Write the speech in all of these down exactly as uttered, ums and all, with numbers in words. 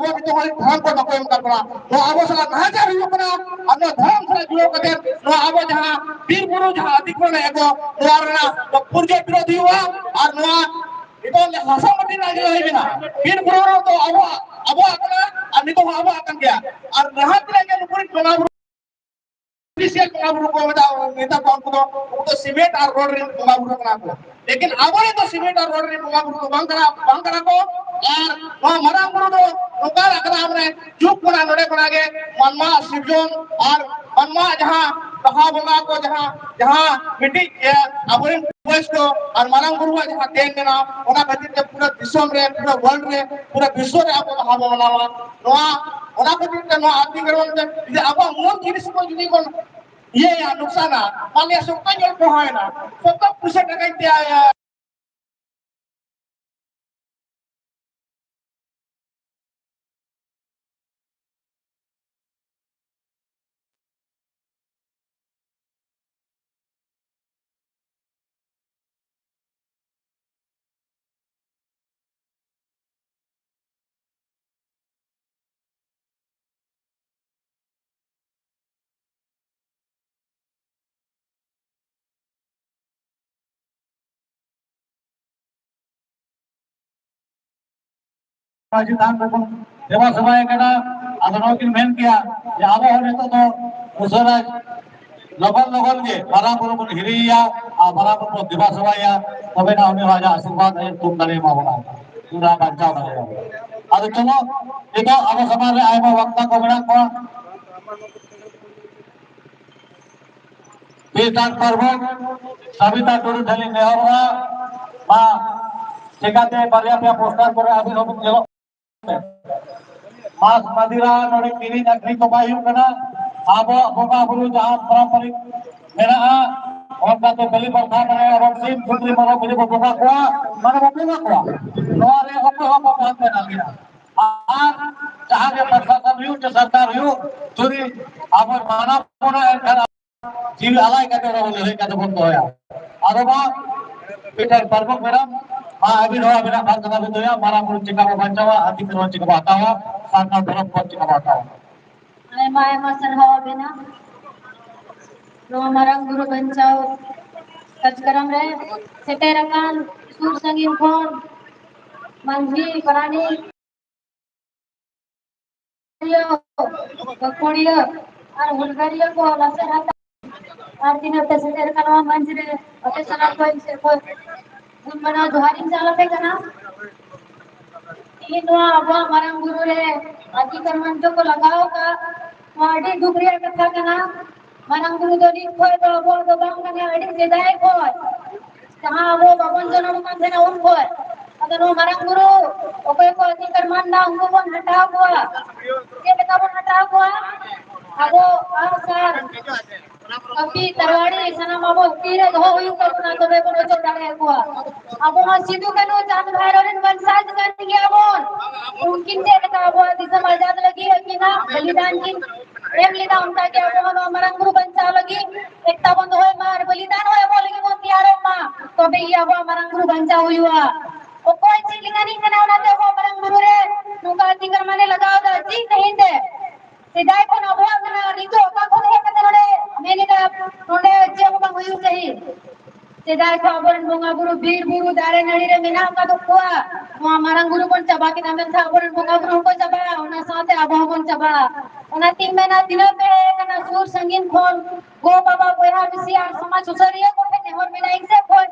ᱟᱵᱚ ᱱᱤᱛᱚᱜ ᱦᱚᱸ ᱫᱷᱚᱨᱚᱢ ᱠᱚ ᱵᱟᱠᱚ ᱮᱢ ᱟᱠᱟᱫ ᱵᱚᱱᱟ᱾ ᱱᱚᱣᱟ ᱟᱵᱚ ᱥᱟᱞᱟᱜ ᱱᱟᱦᱟᱪᱟᱨ ᱦᱩᱭᱩᱜ ᱠᱟᱱᱟ, ᱟᱨ ᱱᱚᱣᱟ ᱫᱷᱚᱨᱚᱢ ᱥᱟᱞᱟᱜ ᱡᱩᱲᱟᱹᱣ ᱠᱟᱛᱮ ᱱᱚᱣᱟ ᱟᱵᱚ ᱡᱟᱦᱟᱸ ᱵᱤᱨ ᱵᱩᱨᱩ ᱡᱟᱦᱟᱸ ᱟᱹᱫᱤ ᱠᱚ ᱢᱮᱱᱟᱜ ᱠᱚ, ᱱᱚᱣᱟ ᱨᱮᱱᱟᱜ ᱯᱩᱨᱡᱟᱹ ᱵᱤᱨᱳᱫᱷ ᱦᱩᱭᱩᱜᱼᱟ᱾ ᱟᱨ ᱱᱚᱣᱟ ᱱᱤᱛᱚᱜ ᱦᱟᱥᱟ ᱢᱟᱹᱴᱤ ᱨᱮᱱᱟᱜ ᱡᱟᱭᱜᱟ ᱦᱩᱭ ᱠᱟᱱᱟ, ᱵᱤᱨ ᱵᱩᱨᱩ ᱫᱚ ᱟᱵᱚᱣᱟᱜ, ᱟᱵᱚᱣᱟᱜ ᱠᱟᱱᱟ, ᱟᱨ ᱱᱤᱛᱚᱜ ᱦᱚᱸ ᱟᱵᱚᱣᱟᱜ ᱠᱟᱱ ᱜᱮᱭᱟ᱾ ᱟᱨ ᱡᱟᱦᱟᱸ ᱛᱤᱱᱟᱹᱜ ᱜᱮ ᱱᱩᱠᱩ ᱨᱮᱱ ᱵᱚᱸᱜᱟ ᱵᱩᱨᱩ ᱚᱯᱷᱤᱥᱤᱭᱟᱞ ᱵᱚᱸᱜᱟ ᱵᱩᱨᱩ ᱠᱚ ᱢᱮᱛᱟ, ᱢᱮᱛᱟ ᱠᱚᱣᱟ, ᱩᱱᱠᱩ ᱫᱚ, ᱩᱱᱠᱩ ᱫᱚ ᱥᱤᱢᱮᱱᱴ ᱟᱨ ᱨᱚᱰ ᱨᱮᱱ ᱵᱚᱸᱜᱟ ᱵᱩᱨᱩ ᱠᱟᱱᱟ ᱠᱚ᱾ ᱞᱮᱠᱤᱱ ᱟᱵᱚᱨᱮᱱ ᱫᱚ ᱥᱤᱢᱮᱱᱴ ᱟᱨ ᱨᱚᱰ ᱨᱮᱱ ᱵᱚᱸᱜᱟ ᱵᱩᱨᱩ ᱫᱚ ᱵᱟᱝ ᱠᱟᱱᱟ, ᱵᱟᱝ ᱠᱟᱱᱟ ᱠᱚ᱾ ᱟᱨ ᱱᱚᱣᱟ ᱢᱟᱨᱟᱝ ᱵᱩᱨᱩ ᱫᱚ ᱱᱚᱝᱠᱟ ᱠᱟᱱᱟ, ᱢᱟᱱᱮ ᱡᱩᱜᱽ ᱠᱷᱚᱱᱟᱜ ᱱᱚᱰᱮ ᱠᱷᱚᱱᱟᱜ ᱜᱮ ᱢᱟᱱᱣᱟ ᱥᱤᱨᱡᱚᱱ ᱟᱨ ᱢᱟᱱᱣᱟ ᱡᱟᱦᱟᱸ ᱵᱟᱦᱟ ᱵᱚᱸᱜᱟ ᱠᱚ, ᱡᱟᱦᱟᱸ, ᱡᱟᱦᱟᱸ ᱢᱤᱫᱴᱤᱡ, ᱮ, ᱟᱵᱚᱨᱮᱱ ᱯᱩᱨᱵᱚᱡᱽ ᱠᱚ ᱟᱨ ᱢᱟᱨᱟᱝ ᱵᱩᱨᱩᱣᱟᱜ ᱡᱟᱦᱟᱸ ᱫᱮᱱ ᱢᱮᱱᱟᱜᱼᱟ, ᱚᱱᱟ ᱠᱷᱟᱹᱛᱤᱨ ᱛᱮ ᱯᱩᱨᱟᱹ ᱫᱤᱥᱚᱢ ᱨᱮ, ᱯᱩᱨᱟᱹ ᱣᱟᱨᱞᱰ ᱨᱮ, ᱯᱩᱨᱟᱹ ᱵᱤᱥᱥᱚ ᱨᱮ ᱟᱵᱚ ᱵᱟᱦᱟ ᱵᱚᱱ ᱢᱟᱱᱟᱣᱟ᱾ ᱱᱚᱣᱟ, ᱚᱱᱟ ᱠᱷᱟᱹᱛᱤᱨ ᱛᱮ ᱱᱚᱣᱟ ᱟᱹᱫᱤ ᱫᱷᱚᱨᱚᱢ ᱛᱮ ᱡᱩᱫᱤ ᱟᱵᱚᱣᱟᱜ ᱢᱩᱞ ᱡᱤᱱᱤᱥ ᱠᱚ ᱡᱩᱫᱤ ᱵᱚᱱ ᱤᱭᱟᱹᱭᱟ, ᱱᱩᱠᱥᱟᱱᱟ, ᱢᱟᱱᱞᱤᱭᱟ ᱥᱚᱛᱛᱚᱨ ᱡᱚᱱ ᱯᱚᱦᱟᱭᱮᱱᱟ, ᱥᱚᱛᱛᱚᱨ ᱯᱩᱭᱥᱟᱹ ᱴᱟᱠᱟᱧ ᱛᱮᱭᱟᱨᱟ᱾ ᱢᱟᱹᱡᱷᱤ ᱛᱷᱟᱱ ᱨᱮᱵᱚᱱ ᱫᱮᱵᱟ ᱥᱮᱵᱟᱭᱮ ᱠᱟᱱᱟ᱾ ᱟᱫᱚ ᱱᱚᱣᱟ ᱠᱤᱱ ᱢᱮᱱ ᱠᱮᱭᱟ ᱡᱮ ᱟᱵᱚ ᱦᱚᱸ ᱱᱤᱛᱚᱜ ᱫᱚ ᱩᱥᱟᱹᱨᱟ ᱞᱚᱜᱚᱱ ᱞᱚᱜᱚᱱ ᱜᱮ ᱢᱟᱨᱟᱝ ᱵᱩᱨᱩ ᱵᱚᱱ ᱦᱤᱨᱤᱭᱮᱭᱟ ᱟᱨ ᱢᱟᱨᱟᱝ ᱵᱩᱨᱩ ᱵᱚᱱ ᱫᱮᱵᱟ ᱥᱮᱵᱟᱭᱟ, ᱛᱚᱵᱮᱱᱟ ᱩᱱᱤ ᱦᱚᱸ ᱟᱡᱟᱜ ᱟᱥᱤᱨᱵᱟᱫᱽ ᱮ ᱛᱩᱢ ᱫᱟᱲᱮᱭᱟᱢᱟ ᱵᱚᱱᱟ, ᱩᱱᱤ ᱦᱚᱸ ᱵᱟᱧᱪᱟᱣ ᱫᱟᱲᱮᱭᱟᱢᱟ᱾ ᱟᱫᱚ ᱪᱚᱞᱚ, ᱱᱤᱛᱚᱜ ᱟᱵᱚ ᱥᱚᱢᱟᱡᱽ ᱨᱮ ᱟᱭᱢᱟ ᱵᱚᱠᱛᱟ ᱠᱚ ᱢᱮᱱᱟᱜ ᱠᱚᱣᱟ, ᱯᱤᱴᱟᱨ ᱯᱟᱨᱵᱚᱱ, ᱥᱟᱵᱤᱛᱟ ᱴᱩᱰᱩ ᱴᱷᱮᱱ ᱞᱤᱧ ᱱᱮᱦᱚᱨᱚᱜᱼᱟ, ᱢᱟ ᱪᱮᱠᱟᱛᱮ ᱵᱟᱨᱭᱟ ᱯᱮᱭᱟ ᱯᱳᱥᱴᱟᱨ ᱠᱚᱨᱮ ᱟᱹᱵᱤᱱ ᱦᱚᱸᱵᱤᱱ ᱧᱮᱞᱚᱜ᱾ ᱢᱟᱥ ᱢᱟᱫᱤᱨᱟ ᱱᱚᱰᱮ ᱠᱤᱨᱤᱧ ᱟᱹᱠᱷᱨᱤᱧ ᱫᱚ ᱵᱟᱭ ᱦᱩᱭᱩᱜ ᱠᱟᱱᱟ᱾ ᱟᱵᱚᱣᱟᱜ ᱵᱚᱸᱜᱟ ᱵᱩᱨᱩ ᱡᱟᱦᱟᱸ ᱯᱟᱨᱟᱢᱯᱟᱨᱤᱠ ᱢᱮᱱᱟᱜᱼᱟ, ᱚᱱᱠᱟᱛᱮ ᱵᱟᱹᱞᱤ ᱯᱟᱨᱛᱷᱟ ᱢᱟᱱᱮ ᱟᱵᱚ ᱥᱤᱢ ᱥᱩᱠᱨᱤ ᱢᱮᱨᱚᱢ ᱵᱷᱤᱰᱤ ᱵᱚ ᱵᱚᱸᱜᱟ ᱠᱚᱣᱟ, ᱢᱟᱱᱮ ᱵᱚ ᱵᱚᱸᱜᱟ ᱠᱚᱣᱟ᱾ ᱱᱚᱣᱟ ᱨᱮ ᱚᱠᱚᱭ ᱦᱚᱸ ᱵᱟᱠᱚ ᱦᱟᱱᱛᱮ ᱱᱟᱛᱮᱜᱼᱟ᱾ ᱟᱨ ᱡᱟᱦᱟᱸ ᱜᱮ ᱯᱨᱚᱥᱟᱥᱚᱱ ᱦᱩᱭᱩᱜ ᱪᱮ ᱥᱚᱨᱠᱟᱨ ᱦᱩᱭᱩᱜ, ᱡᱩᱫᱤ ᱟᱵᱚ ᱢᱟᱱᱟ ᱵᱚᱱᱟ ᱮᱱᱠᱷᱟᱱ ᱡᱤᱣᱤ ᱟᱞᱟᱭ ᱠᱟᱛᱮ ᱨᱮᱦᱚᱸ ᱞᱟᱹᱲᱦᱟᱹᱭ ᱠᱟᱛᱮ ᱵᱚᱱ ᱫᱚᱦᱚᱭᱟ᱾ ᱟᱫᱚ ᱢᱟ ᱢᱤᱫᱴᱟᱝ ᱯᱟᱨᱵᱚᱱ ᱢᱮᱰᱟᱢ ᱢᱟ ᱟᱹᱵᱤᱱ ᱦᱚᱸ ᱟᱹᱵᱤᱱᱟᱜ ᱵᱟᱨ ᱠᱟᱛᱷᱟ ᱵᱤᱱ ᱞᱟᱹᱭᱟ, ᱢᱟᱨᱟᱝ ᱵᱩᱨᱩ ᱪᱮᱠᱟ ᱵᱚ ᱵᱟᱧᱪᱟᱣᱟ, ᱦᱟᱹᱛᱤ ᱠᱚ ᱪᱮᱠᱟ ᱵᱚ ᱦᱟᱛᱟᱣᱟ, ᱥᱟᱱᱛᱟᱲ ᱫᱷᱚᱨᱚᱢ ᱠᱚ ᱪᱮᱠᱟ ᱵᱚ ᱦᱟᱛᱟᱣᱟ᱾ ᱟᱭᱢᱟ ᱟᱭᱢᱟ ᱥᱟᱨᱦᱟᱣ ᱟᱵᱮᱱᱟ᱾ ᱱᱚᱣᱟ ᱢᱟᱨᱟᱝ ᱵᱩᱨᱩ ᱵᱟᱧᱪᱟᱣ ᱠᱟᱨᱡᱚᱠᱨᱚᱢ ᱨᱮ ᱥᱮᱴᱮᱨ ᱟᱠᱟᱱ ᱥᱩᱨ ᱥᱟᱺᱜᱤᱧ ᱠᱷᱚᱱ ᱢᱟᱹᱡᱷᱤ, ᱯᱟᱨᱟᱱᱤᱠ, ᱜᱟᱹᱠᱷᱩᱲᱤᱭᱟᱹ ᱟᱨ ᱦᱩᱞᱜᱟᱹᱨᱤᱭᱟᱹ ᱠᱚ ᱞᱟᱥᱮᱨ ᱦᱟᱛᱟᱝ ᱟᱨ ᱛᱤᱱᱟᱹᱜ ᱯᱮ ᱥᱮᱴᱮᱨ ᱟᱠᱟᱱᱟ ᱱᱚᱣᱟ ᱢᱚᱧᱪ ᱨᱮ, ᱟᱯᱮ ᱥᱟᱱᱟᱢ ᱠᱚ ᱤᱧ ᱥᱮᱫ ᱠᱷᱚᱱ ᱜᱩᱱ ᱢᱟᱱᱟᱣ ᱡᱚᱦᱟᱨ ᱤᱧ ᱪᱟᱞ ᱟᱯᱮ ᱠᱟᱱᱟ᱾ ᱛᱮᱦᱮᱧ ᱱᱚᱣᱟ ᱟᱵᱚᱣᱟᱜ ᱢᱟᱨᱟᱝ ᱵᱩᱨᱩ ᱨᱮ ᱟᱹᱰᱤ ᱠᱟᱨᱢᱟᱱ ᱪᱚᱠᱚ ᱞᱟᱜᱟᱣ ᱟᱠᱟᱫ, ᱱᱚᱣᱟ ᱟᱹᱰᱤ ᱫᱩᱠ ᱨᱮᱭᱟᱜ ᱠᱟᱛᱷᱟ ᱠᱟᱱᱟ᱾ ᱢᱟᱨᱟᱝ ᱵᱩᱨᱩ ᱫᱚ ᱱᱤᱛ ᱠᱷᱚᱱ ᱫᱚ ᱟᱵᱚᱣᱟᱜ ᱫᱚ ᱵᱟᱝ ᱠᱟᱱᱟ, ᱟᱹᱰᱤ ᱥᱮᱫᱟᱭ ᱠᱷᱚᱱ ᱡᱟᱦᱟᱸ ᱟᱵᱚ ᱵᱟᱵᱚᱱ ᱡᱚᱱᱚᱢ ᱠᱟᱱ ᱛᱟᱦᱮᱱᱟ ᱩᱱ ᱠᱷᱚᱱ᱾ ᱟᱫᱚ ᱱᱚᱣᱟ ᱢᱟᱨᱟᱝ ᱵᱩᱨᱩ ᱚᱠᱚᱭ ᱠᱚ ᱟᱹᱰᱤ ᱠᱟᱨᱢᱟᱱ ᱫᱟ ᱩᱱᱠᱩ ᱵᱚᱱ ᱦᱟᱴᱟᱣ ᱠᱚᱣᱟ᱾ ᱪᱮᱫ ᱞᱮᱠᱟ ᱵᱚᱱ ᱦᱟᱴᱟᱣ ᱠᱚᱣᱟ? ᱟᱵᱚ ᱟᱜᱼᱥᱟᱨ, ᱠᱟᱹᱯᱤ, ᱛᱟᱨᱣᱟᱲᱤ ᱥᱟᱱᱟᱢ ᱟᱵᱚ ᱛᱤᱨᱮ ᱫᱚᱦᱚ ᱦᱩᱭᱩᱜ ᱛᱟᱵᱚᱱᱟ, ᱛᱚᱵᱮ ᱵᱚᱱ ᱚᱪᱚᱜ ᱫᱟᱲᱮᱭᱟᱠᱚᱣᱟ᱾ ᱟᱵᱚ ᱦᱚᱸ ᱥᱤᱫᱩ ᱠᱟᱹᱱᱦᱩ ᱪᱟᱸᱫ ᱵᱷᱟᱭᱨᱳ ᱨᱮᱱ ᱵᱚᱱᱥᱟᱡ ᱠᱟᱱ ᱜᱮᱭᱟ ᱵᱚᱱ᱾ ᱩᱱᱠᱤᱱ ᱪᱮᱫ ᱞᱮᱠᱟ ᱟᱵᱚᱣᱟᱜ ᱫᱤᱥᱚᱢ ᱟᱡᱟᱫ ᱞᱟᱹᱜᱤᱫ ᱟᱹᱠᱤᱱᱟᱜ ᱵᱚᱞᱤᱫᱟᱱ ᱠᱤᱱ ᱮᱢ ᱞᱮᱫᱟ, ᱚᱱᱠᱟ ᱜᱮ ᱟᱵᱚ ᱦᱚᱸ ᱱᱚᱣᱟ ᱢᱟᱨᱟᱝ ᱵᱩᱨᱩ ᱵᱟᱧᱪᱟᱣ ᱞᱟᱹᱜᱤᱫ ᱮᱠᱛᱟ ᱵᱚᱱ ᱫᱚᱦᱚᱭ ᱢᱟ ᱟᱨ ᱵᱚᱞᱤᱫᱟᱱ ᱦᱚᱸ ᱟᱵᱚ ᱞᱟᱹᱜᱤᱫ ᱵᱚᱱ ᱛᱮᱭᱟᱨᱚᱜ ᱢᱟ, ᱛᱚᱵᱮ ᱜᱮ ᱟᱵᱚᱣᱟᱜ ᱢᱟᱨᱟᱝ ᱵᱩᱨᱩ ᱵᱟᱧᱪᱟᱣ ᱦᱩᱭᱩᱜᱼᱟ᱾ ᱚᱠᱚᱭ ᱪᱮᱫ ᱞᱮᱠᱟᱱᱤᱡ ᱠᱟᱱᱟ, ᱚᱱᱟᱛᱮ ᱟᱵᱚᱣᱟᱜ ᱢᱟᱨᱟᱝ ᱵᱩᱨᱩ ᱨᱮ ᱱᱚᱝᱠᱟ ᱟᱹᱛᱤ ᱠᱟᱨᱢᱟᱱᱮ ᱞᱟᱜᱟᱣ ᱮᱫᱟ᱾ ᱪᱮᱫ ᱛᱮᱦᱮᱧ ᱛᱮ ᱥᱮᱫᱟᱭ ᱠᱷᱚᱱ ᱟᱵᱚᱣᱟᱜ ᱠᱟᱱᱟ, ᱱᱤᱛᱚᱜ ᱚᱠᱟ ᱠᱷᱚᱱ ᱦᱮᱡ ᱠᱟᱛᱮ ᱱᱚᱰᱮ ᱢᱮᱱ ᱮᱫᱟ ᱱᱚᱰᱮ ᱪᱮᱫ ᱦᱚᱸ ᱵᱟᱝ ᱦᱩᱭᱩᱜ ᱪᱟᱹᱦᱤ᱾ ᱥᱮᱫᱟᱭ ᱠᱷᱚᱱ ᱟᱵᱚᱨᱮᱱ ᱵᱚᱸᱜᱟ ᱵᱩᱨᱩ ᱵᱤᱨ ᱵᱩᱨᱩ ᱫᱟᱨᱮ ᱱᱟᱹᱲᱤ ᱨᱮ ᱢᱮᱱᱟᱜ ᱟᱠᱟᱫ ᱠᱚᱣᱟ᱾ ᱱᱚᱣᱟ ᱢᱟᱨᱟᱝ ᱵᱩᱨᱩ ᱵᱚᱱ ᱪᱟᱵᱟ ᱠᱮᱫᱟ, ᱢᱮᱱᱠᱷᱟᱱ ᱟᱵᱚᱨᱮᱱ ᱵᱚᱸᱜᱟ ᱵᱩᱨᱩ ᱦᱚᱸᱠᱚ ᱪᱟᱵᱟᱜᱼᱟ, ᱚᱱᱟ ᱥᱟᱶᱛᱮ ᱟᱵᱚ ᱦᱚᱸᱵᱚᱱ ᱪᱟᱵᱟᱜᱼᱟ᱾ ᱚᱱᱟᱛᱤᱧ ᱢᱮᱱᱟ, ᱛᱤᱱᱟᱹᱜ ᱯᱮ ᱦᱮᱡ ᱟᱠᱟᱱᱟ ᱥᱩᱨ ᱥᱟᱺᱜᱤᱧ ᱠᱷᱚᱱ, ᱜᱚ ᱵᱟᱵᱟ ᱵᱚᱭᱦᱟ ᱢᱤᱥᱤ ᱟᱨ ᱥᱚᱢᱟᱡᱽ ᱥᱩᱥᱟᱹᱨᱤᱭᱟᱹ ᱠᱚ ᱴᱷᱮᱱ ᱱᱮᱦᱚᱨ ᱢᱮᱱᱟᱜᱼᱟ ᱤᱧ ᱥᱮᱫ ᱠᱷᱚᱱ,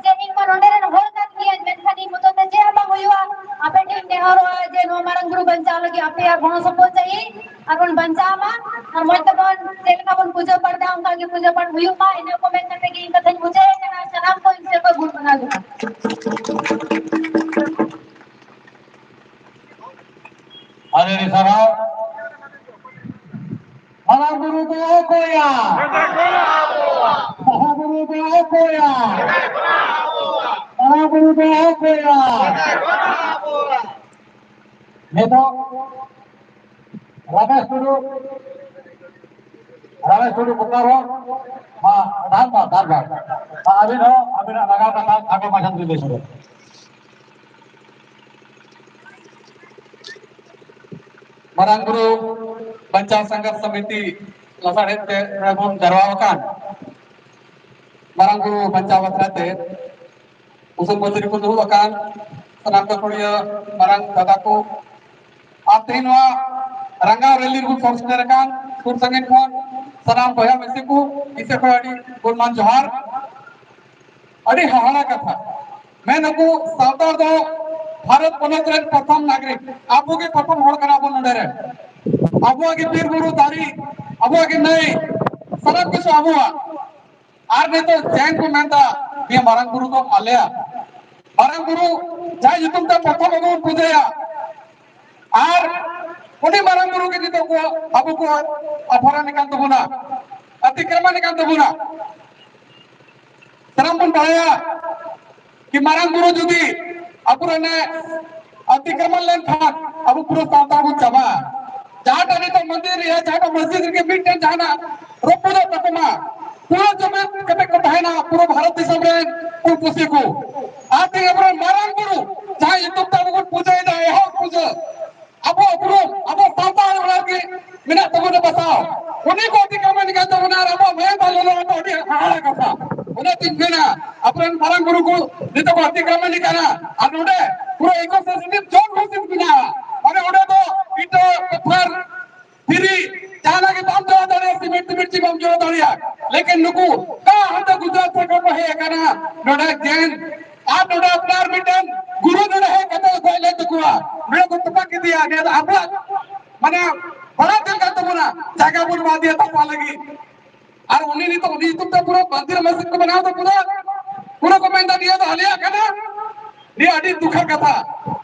ᱡᱮ ᱤᱧ ᱢᱟ ᱱᱚᱰᱮ ᱨᱮᱱ ᱦᱚᱲ ᱠᱟᱱ ᱜᱤᱭᱟᱹᱧ, ᱢᱮᱱᱠᱷᱟᱱ ᱤᱧ ᱢᱚᱛᱚ ᱛᱮ ᱪᱮᱫ ᱦᱚᱸ ᱵᱟᱝ ᱦᱩᱭᱩᱜᱼᱟ᱾ ᱟᱯᱮ ᱴᱷᱮᱱ ᱱᱮᱦᱚᱨᱚᱜᱼᱟ ᱡᱮ ᱱᱚᱣᱟ ᱢᱟᱨᱟᱝ ᱵᱩᱨᱩ ᱵᱟᱧᱪᱟᱣ ᱞᱟᱹᱜᱤᱫ ᱟᱯᱮᱭᱟᱜ ᱜᱚᱲᱚ ᱥᱚᱯᱚᱦᱚᱫ ᱪᱟᱹᱦᱤ, ᱟᱨ ᱵᱚᱱ ᱵᱟᱧᱪᱟᱣ ᱢᱟ, ᱟᱨ ᱢᱚᱡᱽ ᱛᱮᱵᱚᱱ ᱪᱮᱫ ᱞᱮᱠᱟ ᱵᱚᱱ ᱯᱩᱡᱟᱹ ᱯᱟᱲ ᱮᱫᱟ ᱚᱱᱠᱟ ᱜᱮ ᱯᱩᱡᱟᱹ ᱯᱟᱲ ᱦᱩᱭᱩᱜ ᱢᱟ᱾ ᱤᱱᱟᱹ ᱠᱚ ᱢᱮᱱ ᱠᱟᱛᱮ ᱜᱮ ᱤᱧ ᱠᱟᱛᱷᱟᱧ ᱢᱩᱪᱟᱹᱫ ᱮᱫ ᱠᱟᱱᱟ᱾ ᱥᱟᱱᱟᱢ ᱠᱚ ᱤᱧ ᱥᱮᱫ ᱠᱷᱚᱱ ᱜᱩᱱ ᱢᱟᱱᱟᱣ ᱡᱚᱦᱟᱨ᱾ ᱟᱹᱰᱤ ᱟᱹᱰᱤ ᱥᱟᱨᱦᱟᱣ᱾ ᱢᱟᱨᱟᱝ ᱵᱩᱨᱩ ᱫᱚ ᱚᱠᱚᱭᱟ? ᱢᱟᱨᱟᱝ ᱵᱩᱨᱩ ᱫᱚ ᱚᱠᱚᱭᱟ? ᱢᱟᱨᱟᱝ ᱵᱩᱨᱩ ᱫᱚ ᱚᱠᱚᱭᱟ? ᱱᱤᱛᱚᱜ ᱨᱟᱢᱮᱥ ᱴᱩᱰᱩ, ᱨᱟᱢᱮᱥ ᱴᱩᱰᱩ ᱵᱳᱠᱟᱨᱳ, ᱢᱟ ᱫᱷᱟᱨᱵᱟᱫ, ᱫᱷᱟᱨᱵᱟᱫ᱾ ᱢᱟ ᱟᱹᱵᱤᱱ ᱦᱚᱸ ᱟᱹᱵᱤᱱᱟᱜ ᱱᱟᱜᱟᱢ ᱠᱟᱛᱷᱟ ᱠᱷᱟᱴᱚ ᱢᱟᱪᱷᱟ ᱛᱮᱵᱤᱱ ᱞᱟᱹᱭ ᱥᱚᱫᱚᱨ᱾ ᱢᱟᱨᱟᱝ ᱵᱩᱨᱩ ᱵᱟᱧᱪᱟᱣ ᱥᱟᱸᱜᱷᱟᱨ ᱥᱚᱢᱤᱛᱤ ᱞᱟᱥᱟᱲᱦᱮᱫ ᱛᱮ ᱱᱚᱰᱮ ᱵᱚᱱ ᱡᱟᱨᱣᱟ ᱟᱠᱟᱱ ᱢᱟᱨᱟᱝ ᱵᱩᱨᱩ ᱵᱟᱧᱪᱟᱣ ᱵᱟᱠᱷᱨᱟ ᱛᱮ ᱩᱥᱩᱞ ᱵᱟᱹᱛᱤ ᱨᱮᱠᱚ ᱫᱩᱲᱩᱵ ᱟᱠᱟᱱ ᱥᱟᱱᱟᱢ ᱜᱟᱹᱠᱷᱩᱲᱤᱭᱟᱹ ᱢᱟᱨᱟᱝ ᱫᱟᱫᱟ ᱠᱚ ᱟᱨ ᱛᱮᱦᱮᱧ ᱱᱚᱣᱟ ᱨᱟᱸᱜᱟᱣ ᱨᱮᱞᱤ ᱨᱮᱵᱚᱱ ᱥᱚᱦᱚᱨ ᱥᱮᱴᱮᱨ ᱟᱠᱟᱱ ᱥᱩᱨ ᱥᱟᱺᱜᱤᱧ ᱠᱷᱚᱱ ᱥᱟᱱᱟᱢ ᱵᱚᱭᱦᱟ ᱢᱤᱥᱤ ᱠᱚ ᱤᱥᱮ ᱠᱷᱚᱱ ᱟᱹᱰᱤ ᱜᱩᱱᱢᱟᱱ ᱡᱚᱦᱟᱨ᱾ ᱟᱹᱰᱤ ᱦᱟᱦᱟᱲᱟ ᱠᱟᱛᱷᱟ, ᱢᱮᱱ ᱟᱠᱚ ᱥᱟᱱᱛᱟᱲ ᱫᱚ ᱵᱷᱟᱨᱚᱛ ᱯᱚᱱᱚᱛ ᱨᱮᱱ ᱯᱨᱚᱛᱷᱚᱢ ᱱᱟᱜᱚᱨᱤᱠ, ᱟᱵᱚ ᱜᱮ ᱯᱨᱚᱛᱷᱚᱢ ᱦᱚᱲ ᱠᱟᱱᱟ ᱵᱚᱱ ᱱᱚᱰᱮ ᱨᱮᱱ᱾ ᱟᱵᱚᱣᱟᱜ ᱜᱮ ᱵᱤᱨ ᱵᱩᱨᱩ ᱫᱟᱨᱮ, ᱟᱵᱚᱣᱟᱜ ᱜᱮ ᱱᱟᱹᱭ, ᱥᱟᱱᱟᱢ ᱠᱤᱪᱷᱩ ᱟᱵᱚᱣᱟᱜ᱾ ᱟᱨ ᱱᱤᱛᱚᱜ ᱡᱟᱦᱟᱸᱭ ᱠᱚ ᱢᱮᱱᱫᱟ ᱱᱤᱭᱟᱹ ᱢᱟᱨᱟᱝ ᱵᱩᱨᱩ ᱫᱚ ᱟᱞᱮᱭᱟᱜ, ᱢᱟᱨᱟᱝ ᱵᱩᱨᱩ ᱡᱟᱦᱟᱸᱭ ᱧᱩᱛᱩᱢ ᱛᱮ ᱯᱨᱚᱛᱷᱚᱢ ᱟᱵᱚ ᱵᱚᱱ ᱯᱩᱡᱟᱹᱭᱟ, ᱟᱨ ᱩᱱᱤ ᱢᱟᱨᱟᱝ ᱵᱩᱨᱩ ᱜᱮ ᱱᱤᱛᱚᱜ ᱠᱚ ᱟᱵᱚ ᱠᱚ ᱟᱯᱷᱚᱨᱟᱱ ᱠᱟᱱ ᱛᱟᱵᱚᱱᱟ, ᱟᱛᱤᱠᱨᱚᱢᱟᱱ ᱠᱟᱱ ᱛᱟᱵᱚᱱᱟ᱾ ᱥᱟᱱᱟᱢ ᱵᱚᱱ ᱵᱟᱲᱟᱭᱟ ᱠᱤ ᱢᱟᱨᱟᱝ ᱵᱩᱨᱩ ᱡᱩᱫᱤ ᱟᱵᱚᱨᱮᱱ ᱮ ᱟᱛᱤᱠᱨᱚᱢᱟᱱ ᱞᱮᱱᱠᱷᱟᱱ ᱟᱵᱚ ᱯᱩᱨᱟᱹ ᱥᱟᱶᱛᱟ ᱵᱚᱱ ᱪᱟᱵᱟᱜᱼᱟ᱾ ᱡᱟᱦᱟᱸᱴᱟᱜ ᱱᱤᱛᱚᱜ ᱢᱚᱱᱫᱤᱨ ᱨᱮᱭᱟᱜ ᱡᱟᱦᱟᱸᱴᱟᱜ ᱢᱚᱥᱡᱤᱫ ᱨᱮᱜᱮ ᱢᱤᱫᱴᱮᱱ ᱡᱟᱦᱟᱱᱟᱜ ᱨᱟᱹᱯᱩᱫᱚᱜ ᱛᱟᱠᱚ ᱢᱟ, ᱯᱩᱨᱟᱹ ᱡᱚᱢᱮᱫ ᱠᱟᱛᱮ ᱠᱚ ᱛᱟᱦᱮᱱᱟ ᱯᱩᱨᱟᱹ ᱵᱷᱟᱨᱚᱛ ᱫᱤᱥᱚᱢ ᱨᱮᱱ ᱠᱩᱞ ᱯᱩᱥᱤ ᱠᱚ᱾ ᱟᱨ ᱛᱮᱦᱮᱧ ᱟᱵᱚᱨᱮᱱ ᱢᱟᱨᱟᱝ ᱵᱩᱨᱩ ᱡᱟᱦᱟᱸ ᱧᱩᱛᱩᱢ ᱛᱮ ᱟᱵᱚ ᱵᱚᱱ ᱯᱩᱡᱟᱹᱭᱮᱫᱟ, ᱮᱦᱚᱵ ᱯᱩᱡᱟᱹ, ᱟᱵᱚ ᱩᱯᱨᱩᱢ, ᱟᱵᱚ ᱥᱟᱶᱛᱟ ᱚᱲᱟᱜ ᱨᱮ ᱢᱮᱱᱟᱜ ᱛᱟᱵᱚᱱᱟ ᱵᱟᱥᱟᱣ᱾ ᱩᱱᱤ ᱠᱚ ᱟᱹᱰᱤ ᱠᱟᱹᱢᱤ ᱠᱟᱱ ᱛᱟᱵᱚᱱᱟ ᱟᱨ ᱟᱵᱚᱣᱟᱜ ᱢᱟᱭᱟᱢ ᱵᱟᱝ ᱞᱚᱞᱚ ᱫᱚ ᱟᱹᱰᱤ ᱦᱟᱦᱟᱲᱟ ᱠᱟᱛᱷᱟ᱾ ᱚᱱᱟᱛᱤᱧ ᱢᱮᱱᱟ, ᱟᱵᱚᱨᱮᱱ ᱢᱟᱨᱟᱝ ᱵᱩᱨᱩ ᱠᱚ ᱱᱤᱛᱚᱜ ᱠᱚ ᱟᱹᱰᱤ ᱠᱟᱹᱢᱤ ᱠᱟᱱᱟ᱾ ᱟᱨ ᱱᱚᱰᱮ ᱯᱩᱨᱟᱹ ecosystem ᱡᱚᱢ ᱦᱩᱭ ᱢᱮᱱᱟᱜᱼᱟ᱾ ᱢᱟᱱᱮ ᱚᱸᱰᱮ ᱫᱚ ᱤᱴᱟᱹ, ᱯᱟᱛᱷᱟᱨ, ᱫᱷᱤᱨᱤ, ᱡᱟᱦᱟᱱᱟᱜ ᱜᱮ ᱵᱟᱢ ᱡᱚᱲᱟᱣ ᱫᱟᱲᱮᱭᱟᱜᱼᱟ, ᱥᱤᱢᱮᱱᱴ ᱛᱤᱢᱮᱱᱴ ᱪᱮᱫ ᱵᱟᱢ ᱡᱚᱲᱟᱣ ᱫᱟᱲᱮᱭᱟᱜᱼᱟ᱾ ᱞᱮᱠᱤᱱ ᱱᱩᱠᱩ ᱚᱠᱟ ᱦᱟᱱᱛᱮ ᱜᱩᱡᱽᱨᱟᱴ ᱥᱮᱫ ᱠᱷᱚᱱ ᱠᱚ ᱦᱮᱡ ᱟᱠᱟᱱᱟ, ᱱᱚᱰᱮ ᱜᱮᱝ, ᱟᱨ ᱱᱚᱰᱮ ᱟᱯᱱᱟᱨ ᱢᱤᱫᱴᱮᱱ ᱜᱩᱨᱩ ᱱᱚᱰᱮ ᱦᱮᱡ ᱠᱟᱛᱮ ᱜᱚᱡ ᱞᱮᱱ ᱛᱟᱠᱚᱣᱟ, ᱱᱚᱰᱮ ᱠᱚ ᱛᱚᱯᱟ ᱠᱮᱫᱮᱭᱟ᱾ ᱱᱤᱭᱟᱹ ᱫᱚ ᱟᱵᱚᱣᱟᱜ ᱢᱟᱱᱮ ᱵᱟᱲᱟᱭ ᱫᱚᱨᱠᱟᱨ ᱛᱟᱵᱚᱱᱟ, ᱡᱟᱭᱜᱟ ᱵᱚᱱ ᱮᱢᱟ ᱫᱮᱭᱟ ᱛᱚᱯᱟ ᱞᱟᱹᱜᱤᱫ᱾ ᱟᱨ ᱩᱱᱤ ᱱᱤᱛᱚᱜ ᱩᱱᱤ ᱧᱩᱛᱩᱢ ᱛᱮ ᱯᱩᱨᱟᱹ ᱢᱚᱱᱫᱤᱨ ᱢᱚᱥᱡᱤᱫ ᱠᱚ ᱵᱮᱱᱟᱣ ᱫᱟ, ᱯᱩᱨᱟᱹ ᱯᱩᱨᱟᱹ ᱠᱚ ᱢᱮᱱᱫᱟ ᱱᱤᱭᱟᱹ ᱫᱚ ᱟᱞᱮᱭᱟᱜ ᱠᱟᱱᱟ᱾ ᱱᱤᱭᱟᱹ ᱟᱹᱰᱤ ᱫᱩᱠᱷᱟᱨ ᱠᱟᱛᱷᱟ᱾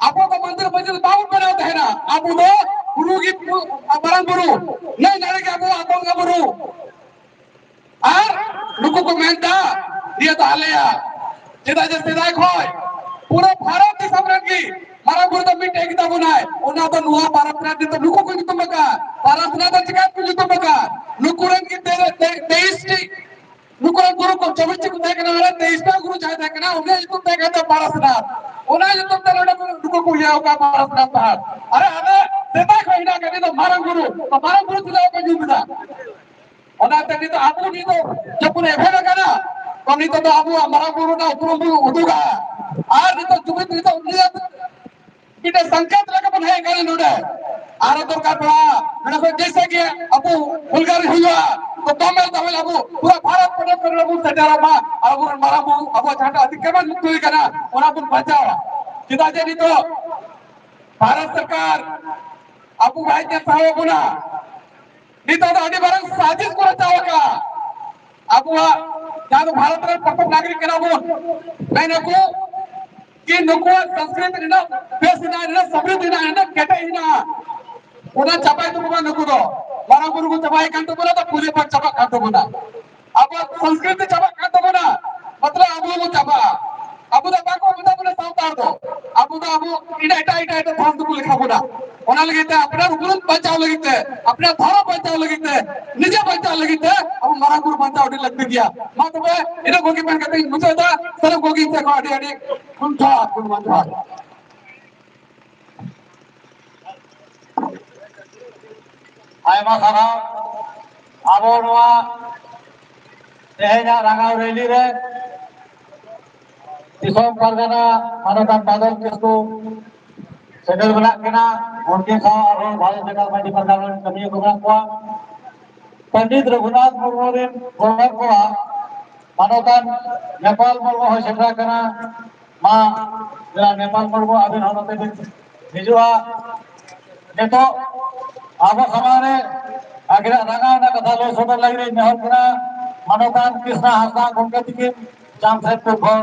ᱟᱵᱚ ᱫᱚ ᱢᱚᱱᱫᱤᱨ ᱢᱚᱥᱡᱤᱫ ᱵᱟᱵᱚᱱ ᱵᱮᱱᱟᱣ ᱛᱟᱦᱮᱱᱟ, ᱟᱵᱚ ᱫᱚ ᱵᱩᱨᱩ ᱜᱮ ᱵᱩ-, ᱢᱟᱨᱟᱝ ᱵᱩᱨᱩ, ᱱᱟᱹᱭ ᱱᱟᱹᱲᱤ ᱜᱮ ᱟᱵᱚᱣᱟᱜ ᱵᱚᱸᱜᱟ ᱵᱩᱨᱩ᱾ ᱟᱨ ᱱᱩᱠᱩ ᱠᱚ ᱢᱮᱱᱫᱟ ᱱᱤᱭᱟᱹ ᱫᱚ ᱟᱞᱮᱭᱟᱜ᱾ ᱪᱮᱫᱟᱜ ᱡᱮ ᱥᱮᱫᱟᱭ ᱠᱷᱚᱱ ᱯᱩᱨᱟᱹ ᱵᱷᱟᱨᱚᱛ ᱫᱤᱥᱚᱢ ᱨᱮᱱ ᱜᱮ ᱢᱟᱨᱟᱝ ᱵᱩᱨᱩ ᱫᱚ ᱢᱤᱫᱴᱮᱡ ᱜᱮ ᱛᱟᱵᱚᱱᱟᱭ᱾ ᱚᱱᱟ ᱫᱚ ᱱᱚᱣᱟ ᱯᱟᱨᱟᱥᱱᱟᱛᱷ ᱱᱤᱛᱚᱜ ᱱᱩᱠᱩ ᱠᱚ ᱧᱩᱛᱩᱢ ᱟᱠᱟᱫ, ᱯᱟᱨᱟᱥᱱᱟᱛᱷ ᱫᱚ ᱪᱤᱠᱟ ᱠᱚ ᱧᱩᱛᱩᱢ ᱟᱠᱟᱫ? ᱱᱩᱠᱩ ᱨᱮᱱ ᱜᱮ ᱛᱮ-, ᱛᱮ-, ᱛᱮᱭᱤᱥ ᱴᱤ, ᱱᱩᱠᱩ ᱨᱮᱱ ᱜᱩᱨᱩ ᱠᱚ ᱪᱚᱵᱵᱤᱥ ᱴᱤ ᱠᱚ ᱛᱟᱦᱮᱸ ᱠᱟᱱᱟ, ᱚᱱᱟ ᱛᱮᱭᱤᱥ ᱴᱟ ᱜᱩᱨᱩ ᱡᱟᱦᱟᱸᱭ ᱛᱟᱦᱮᱸ ᱠᱟᱱᱟ, ᱩᱱᱤᱭᱟᱜ ᱧᱩᱛᱩᱢ ᱛᱟᱦᱮᱸ ᱠᱟᱱ ᱛᱟᱭᱟ ᱯᱟᱨᱟᱥᱱᱟᱛᱷ᱾ ᱚᱱᱟ ᱧᱩᱛᱩᱢ ᱛᱮ ᱱᱚᱰᱮ ᱠᱚ, ᱱᱩᱠᱩ ᱠᱚ ᱤᱭᱟᱹ ᱟᱠᱟᱫ ᱯᱟᱨᱟᱥᱱᱟᱛᱷ ᱯᱟᱦᱟᱲ᱾ ᱟᱨᱮ ᱟᱞᱮ ᱥᱮᱫᱟᱭ ᱠᱷᱚᱱ ᱦᱮᱱᱟᱜ ᱟᱠᱟᱫ ᱱᱤᱛᱚᱜ ᱢᱟᱨᱟᱝ ᱵᱩᱨᱩ, ᱛᱚ ᱢᱟᱨᱟᱝ ᱵᱩᱨᱩ ᱪᱮᱫᱟᱜ ᱵᱟᱠᱚ ᱧᱩᱢ ᱮᱫᱟ? ᱚᱱᱟᱛᱮ ᱱᱤᱛᱚᱜ ᱟᱵᱚ ᱱᱤᱛᱚᱜ ᱡᱚᱠᱷᱚᱱ ᱮᱵᱷᱮᱱ ᱟᱠᱟᱱᱟ, ᱛᱚ ᱱᱤᱛᱚᱜ ᱫᱚ ᱟᱵᱚᱣᱟᱜ ᱢᱟᱨᱟᱝ ᱵᱩᱨᱩ ᱨᱮᱱᱟᱜ ᱩᱯᱨᱩᱢ ᱵᱚᱱ ᱩᱫᱩᱜᱟ᱾ ᱟᱨ ᱱᱤᱛᱚᱜ ᱡᱩᱢᱤᱫ ᱱᱤᱛᱚᱜ ᱱᱤᱭᱟᱹ ᱢᱤᱫᱴᱮᱱ ᱥᱚᱝᱠᱮᱛ ᱞᱮᱠᱟ ᱵᱚᱱ ᱦᱮᱡ ᱟᱠᱟᱱᱟ ᱱᱚᱰᱮ᱾ ᱟᱨᱚ ᱫᱚᱨᱠᱟᱨ ᱯᱟᱲᱟᱜᱼᱟ, ᱢᱮᱱᱟ ᱠᱚ ᱡᱮᱭᱥᱮ ᱠᱤ ᱟᱵᱚ ᱦᱩᱞᱜᱟᱨᱤ ᱦᱩᱭᱩᱜᱼᱟ, ᱛᱚ ᱫᱚᱢᱮᱞ ᱫᱚᱢᱮᱞ ᱟᱵᱚ ᱯᱩᱨᱟᱹ ᱵᱷᱟᱨᱚᱛ ᱯᱚᱱᱚᱛ ᱠᱚᱨᱮ ᱵᱚᱱ ᱥᱮᱴᱮᱨᱚᱜ ᱢᱟ᱾ ᱟᱵᱚ ᱨᱮᱱ ᱢᱟᱨᱟᱝ ᱵᱩᱨᱩ ᱟᱵᱚ ᱡᱟᱦᱟᱸᱴᱟᱜ ᱚᱛᱤᱠᱨᱚᱢᱚᱱ ᱢᱩᱠᱛᱚ ᱦᱩᱭ ᱠᱟᱱᱟ, ᱚᱱᱟ ᱵᱚᱱ ᱵᱟᱧᱪᱟᱣᱟ᱾ ᱪᱮᱫᱟᱜ ᱡᱮ ᱱᱤᱛᱚᱜ ᱵᱷᱟᱨᱚᱛ ᱥᱚᱨᱠᱟᱨ ᱟᱵᱚ ᱵᱟᱭ ᱧᱮᱞ ᱥᱟᱦᱟᱣ ᱵᱚᱱᱟ᱾ ᱱᱤᱛᱚᱜ ᱫᱚ ᱟᱹᱰᱤ ᱢᱟᱨᱟᱝ ᱥᱟᱡᱤᱥ ᱠᱚ ᱨᱟᱪᱟᱣ ᱟᱠᱟᱫᱼᱟ᱾ ᱟᱵᱚᱣᱟᱜ ᱡᱟᱦᱟᱸ ᱫᱚ ᱵᱷᱟᱨᱚᱛ ᱨᱮᱱ ᱯᱨᱚᱛᱷᱚᱢ ᱱᱟᱜᱚᱨᱤᱠ ᱠᱟᱱᱟ ᱵᱚᱱ, ᱢᱮᱱᱟᱠᱚ ᱠᱤ ᱱᱩᱠᱩᱣᱟᱜ ᱥᱚᱝᱥᱠᱨᱤᱛ ᱨᱮᱱᱟᱜ ᱵᱮᱥ ᱦᱮᱱᱟᱜᱼᱟ, ᱨᱮᱱᱟᱜ ᱥᱚᱢᱨᱤᱫᱷᱤ ᱦᱮᱱᱟᱜᱼᱟ, ᱨᱮᱱᱟᱜ ᱠᱮᱴᱮᱡ ᱦᱮᱱᱟᱜᱼᱟ, ᱚᱱᱟ ᱪᱟᱵᱟᱭ ᱛᱟᱵᱚᱱᱟ ᱱᱩᱠᱩ ᱫᱚ᱾ ᱢᱟᱨᱟᱝ ᱵᱩᱨᱩ ᱠᱚ ᱪᱟᱵᱟᱭ ᱠᱟᱱ ᱛᱟᱵᱚᱱᱟ, ᱛᱚ ᱯᱩᱡᱟᱹ ᱯᱟᱴ ᱪᱟᱵᱟᱜ ᱠᱟᱱ ᱛᱟᱵᱚᱱᱟ᱾ ᱟᱵᱚᱣᱟᱜ ᱥᱚᱝᱥᱠᱨᱤᱛᱤ ᱪᱟᱵᱟᱜ ᱠᱟᱱ ᱛᱟᱵᱚᱱᱟ, ᱢᱚᱛᱞᱚᱵ ᱟᱵᱚ ᱵᱚᱱ ᱪᱟᱵᱟᱜᱼᱟ᱾ ᱟᱵᱚ ᱫᱚ ᱵᱟᱠᱚ ᱢᱮᱛᱟ ᱵᱚᱱᱟ ᱥᱟᱱᱛᱟᱲ ᱫᱚ, ᱟᱵᱚ ᱫᱚ ᱟᱵᱚ ᱮᱴᱟᱜ, ᱮᱴᱟᱜ, ᱮᱴᱟᱜ, ᱮᱴᱟᱜ ᱫᱷᱚᱨᱚᱢ ᱛᱮᱵᱚ ᱞᱮᱠᱷᱟ ᱵᱚᱱᱟ᱾ ᱚᱱᱟ ᱞᱟᱹᱜᱤᱫ ᱛᱮ ᱟᱯᱱᱟᱨ ᱩᱯᱨᱩᱢ ᱵᱟᱧᱪᱟᱣ ᱞᱟᱹᱜᱤᱫ ᱛᱮ, ᱟᱯᱱᱟᱨ ᱫᱷᱚᱨᱚᱢ ᱵᱟᱧᱪᱟᱣ ᱞᱟᱹᱜᱤᱫ ᱛᱮ, ᱱᱤᱡᱮ ᱵᱟᱧᱪᱟᱣ ᱞᱟᱹᱜᱤᱫ ᱛᱮ ᱟᱵᱚ ᱢᱟᱨᱟᱝ ᱵᱩᱨᱩ ᱵᱟᱧᱪᱟᱣ ᱟᱹᱰᱤ ᱞᱟᱹᱠᱛᱤ ᱜᱮᱭᱟ᱾ ᱢᱟ ᱛᱚᱵᱮ ᱤᱱᱟᱹ ᱠᱚᱜᱮ ᱢᱮᱱ ᱠᱟᱛᱮ ᱤᱧ ᱢᱩᱪᱟᱹᱫᱟ᱾ ᱥᱟᱱᱟᱢ ᱠᱚᱜᱮ ᱤᱧ ᱥᱮᱫ ᱠᱷᱚᱱ ᱟᱹᱰᱤ ᱟᱹᱰᱤ ᱡᱚᱦᱟᱨ, ᱜᱩᱱᱢᱟᱱ ᱡᱚᱦᱟᱨ᱾ ᱟᱭᱢᱟ ᱥᱟᱨᱦᱟᱣ᱾ ᱟᱵᱚ ᱱᱚᱣᱟ ᱛᱮᱦᱮᱧᱟᱜ ᱨᱟᱸᱜᱟᱣ ᱨᱮᱞᱤ ᱨᱮ ᱫᱤᱥᱚᱢ ᱯᱟᱨᱜᱟᱱᱟ ᱢᱟᱱᱚᱛᱟᱱ ᱵᱟᱫᱚᱞ ᱠᱤᱥᱠᱩ ᱥᱮᱴᱮᱨ ᱢᱮᱱᱟᱜ ᱠᱤᱱᱟ᱾ ᱩᱱᱠᱤᱱ ᱥᱟᱶ ᱟᱨᱦᱚᱸ ᱵᱷᱟᱨᱚᱛ ᱡᱟᱠᱟᱛ ᱢᱟᱹᱡᱷᱤ ᱯᱟᱨᱜᱟᱱᱟ ᱨᱮᱱ ᱠᱟᱹᱢᱤᱭᱟᱹ ᱠᱚ ᱢᱮᱱᱟᱜ ᱠᱚᱣᱟ᱾ ᱯᱚᱱᱰᱤᱛ ᱨᱚᱜᱷᱩᱱᱟᱛᱷ ᱢᱩᱨᱢᱩ ᱨᱮᱱ ᱜᱚᱲᱦᱚᱱ ᱠᱚᱲᱟ ᱢᱟᱱᱚᱛᱟᱱ ᱱᱮᱯᱟᱞ ᱢᱩᱨᱢᱩ ᱦᱚᱸᱭ ᱥᱮᱴᱮᱨ ᱟᱠᱟᱱᱟ᱾ ᱢᱟ, ᱡᱮᱞᱟ ᱱᱮᱯᱟᱞ ᱢᱩᱨᱢᱩ, ᱟᱹᱵᱤᱱ ᱦᱚᱸ ᱱᱚᱛᱮ ᱵᱤᱱ ᱦᱤᱡᱩᱜᱼᱟ᱾ ᱱᱤᱛᱚᱜ ᱟᱵᱚ ᱥᱟᱢᱟᱝ ᱨᱮ ᱟᱹᱠᱤᱱᱟᱜ ᱨᱟᱸᱜᱟᱣ ᱨᱮᱱᱟᱜ ᱠᱟᱛᱷᱟ ᱞᱟᱹᱭ ᱥᱚᱫᱚᱨ ᱞᱟᱹᱜᱤᱫ ᱤᱧ ᱱᱮᱦᱚᱨ ᱠᱟᱱᱟ ᱢᱟᱱᱚᱛᱟᱱ ᱠᱨᱤᱥᱱᱟ ᱦᱟᱸᱥᱫᱟ ᱜᱚᱢᱠᱮ ᱛᱤᱠᱤᱱ, ᱡᱟᱢᱥᱮᱫᱽᱯᱩᱨ ᱠᱷᱚᱱ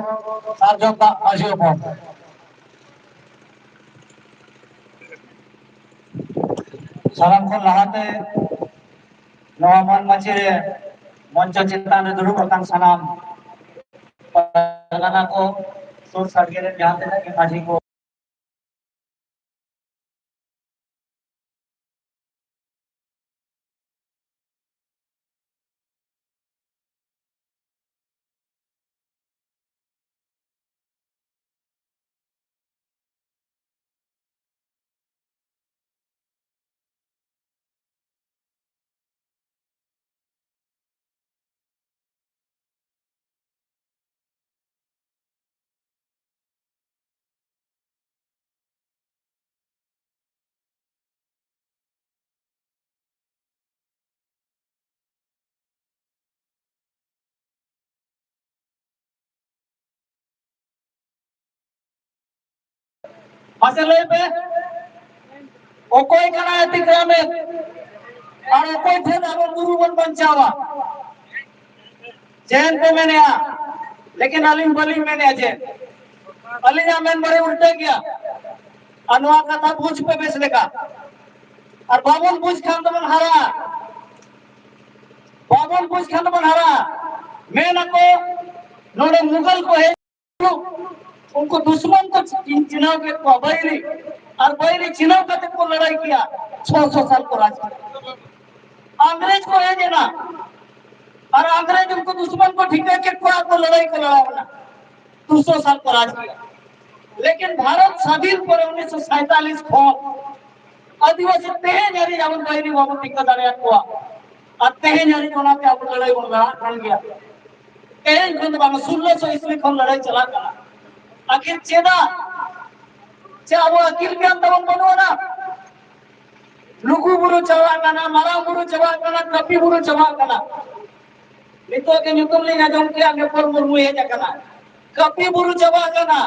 ᱥᱟᱨᱡᱚᱢ ᱫᱟᱜ ᱢᱟᱹᱡᱷᱤ ᱦᱚᱯᱚᱱ᱾ ᱥᱟᱱᱟᱢ ᱠᱷᱚᱱ ᱞᱟᱦᱟᱛᱮ ᱱᱚᱣᱟ ᱢᱚᱱ ᱢᱟᱹᱪᱷᱤ ᱨᱮ ᱢᱚᱧᱪᱚ ᱪᱮᱛᱟᱱ ᱨᱮ ᱫᱩᱲᱩᱵ ᱟᱠᱟᱱ ᱥᱟᱱᱟᱢ ᱯᱟᱨᱜᱟᱱᱟ ᱠᱚ, ᱥᱩᱨ ᱥᱟᱰᱜᱮ ᱨᱮᱱ ᱡᱟᱦᱟᱸ ᱛᱤᱱᱟᱹᱜ ᱜᱮ ᱢᱟᱹᱡᱷᱤ ᱠᱚ, ᱢᱟᱥᱮ ᱞᱟᱹᱭ ᱯᱮ, ᱚᱠᱚᱭ ᱠᱟᱱᱟᱭ ᱟᱹᱛᱤᱠᱨᱟᱢᱮᱫ? ᱟᱨ ᱚᱠᱚᱭ ᱴᱷᱮᱱ ᱟᱵᱚ ᱵᱩᱨᱩ ᱵᱚᱱ ᱵᱟᱧᱪᱟᱣᱟ? ᱡᱮᱱ ᱯᱮ ᱢᱮᱱᱮᱜᱼᱟ, ᱞᱮᱠᱤᱱ ᱟᱹᱞᱤᱧ ᱵᱟᱹᱞᱤᱧ ᱢᱮᱱᱮᱜᱼᱟ ᱡᱮ ᱟᱹᱞᱤᱧᱟᱜ ᱢᱮᱱ ᱵᱟᱨᱮ ᱩᱞᱴᱟᱹ ᱜᱮᱭᱟ᱾ ᱟᱨ ᱱᱚᱣᱟ ᱠᱟᱛᱷᱟ ᱵᱩᱡᱽ ᱯᱮ ᱵᱮᱥ ᱞᱮᱠᱟ, ᱟᱨ ᱵᱟᱵᱚᱱ ᱵᱩᱡᱽ ᱠᱷᱟᱱ ᱫᱚᱵᱚᱱ ᱦᱟᱨᱟᱜᱼᱟ, ᱵᱟᱵᱚᱱ ᱵᱩᱡᱽ ᱠᱷᱟᱱ ᱫᱚᱵᱚᱱ ᱦᱟᱨᱟᱜᱼᱟ᱾ ᱢᱮᱱ ᱟᱠᱚ ᱱᱚᱰᱮ ᱢᱩᱜᱟᱞ ᱠᱚ ᱦᱮᱡ, ᱩᱱᱠᱩ ᱫᱩᱥᱢᱚᱱ ᱠᱚ ᱪᱤᱱᱦᱟᱹᱣ ᱠᱮᱫ ᱠᱚᱣᱟ, ᱵᱟᱹᱭᱨᱤ, ᱟᱨ ᱵᱟᱹᱭᱨᱤ ᱪᱤᱱᱦᱟᱹᱣ ᱠᱟᱛᱮ ᱠᱚ ᱞᱟᱹᱲᱦᱟᱹᱭ ᱠᱮᱭᱟ᱾ ᱪᱷᱚ ᱥᱚ ᱥᱟᱞ ᱠᱚ ᱨᱟᱡᱽ ᱠᱮᱫᱟ᱾ ᱤᱝᱨᱮᱡᱽ ᱠᱚ ᱦᱮᱡ ᱮᱱᱟ, ᱟᱨ ᱤᱝᱨᱮᱡᱽ ᱩᱱᱠᱩ ᱫᱩᱥᱢᱚᱱ ᱠᱚ ᱴᱷᱤᱠᱟᱹ ᱠᱮᱫ ᱠᱚᱣᱟ, ᱟᱨ ᱠᱚ ᱞᱟᱹᱲᱦᱟᱹᱭ ᱠᱚ ᱞᱟᱲᱟᱣ ᱮᱱᱟ᱾ ᱫᱩᱥᱚ ᱥᱟᱞ ᱠᱚ ᱨᱟᱡᱽ ᱠᱮᱫᱟ᱾ ᱞᱮᱠᱤᱱ ᱵᱷᱟᱨᱚᱛ ᱥᱟᱫᱷᱤᱱ ᱯᱚᱨᱮ ᱩᱱᱤᱥᱥᱚ ᱥᱟᱭᱛᱟᱞᱤᱥ ᱠᱷᱚᱱ ᱟᱹᱫᱤᱵᱟᱹᱥᱤ ᱛᱮᱦᱮᱧ ᱦᱟᱹᱨᱤᱡ ᱟᱵᱚ ᱵᱟᱹᱭᱨᱤ ᱵᱟᱵᱚᱱ ᱴᱷᱤᱠᱟᱹ ᱫᱟᱲᱮᱭᱟᱫ ᱠᱚᱣᱟ᱾ ᱟᱨ ᱛᱮᱦᱮᱧ ᱦᱟᱹᱨᱤᱡ ᱚᱱᱟᱛᱮ ᱟᱵᱚ ᱞᱟᱹᱲᱦᱟᱹᱭ ᱵᱚᱱ ᱞᱟᱲᱟᱜ ᱠᱟᱱ ᱜᱮᱭᱟ᱾ ᱛᱮᱦᱮᱧ ᱠᱷᱚᱱ ᱫᱚ ᱵᱟᱝ, ᱥᱳᱞᱞᱳᱥᱚ ᱤᱥᱣᱤ ᱠᱷᱚᱱ ᱞᱟᱹᱲᱦᱟᱹᱭ ᱪᱟᱞᱟᱜ ᱠᱟᱱᱟ᱾ ᱟᱹᱠᱷᱤᱨ ᱪᱮᱫᱟᱜ? ᱪᱮ ᱟᱵᱚ ᱟᱹᱠᱤᱞ ᱜᱮᱭᱟᱱ ᱛᱟᱵᱚᱱ ᱵᱟᱹᱱᱩᱜ ᱟᱱᱟ? ᱞᱩᱜᱩ ᱵᱩᱨᱩ ᱪᱟᱵᱟᱜ ᱠᱟᱱᱟ, ᱢᱟᱨᱟᱝ ᱵᱩᱨᱩ ᱪᱟᱵᱟᱜ ᱠᱟᱱᱟ, ᱠᱟᱹᱯᱤ ᱵᱩᱨᱩ ᱪᱟᱵᱟᱜ ᱠᱟᱱᱟ᱾ ᱱᱤᱛᱚᱜ ᱜᱮ ᱧᱩᱛᱩᱢ ᱞᱤᱧ ᱟᱸᱡᱚᱢ ᱠᱮᱜᱼᱟ, ᱱᱮᱯᱚᱞ ᱢᱩᱨᱢᱩᱭ ᱦᱮᱡ ᱟᱠᱟᱱᱟ᱾ ᱠᱟᱹᱯᱤ ᱵᱩᱨᱩ ᱪᱟᱵᱟᱜ ᱠᱟᱱᱟ,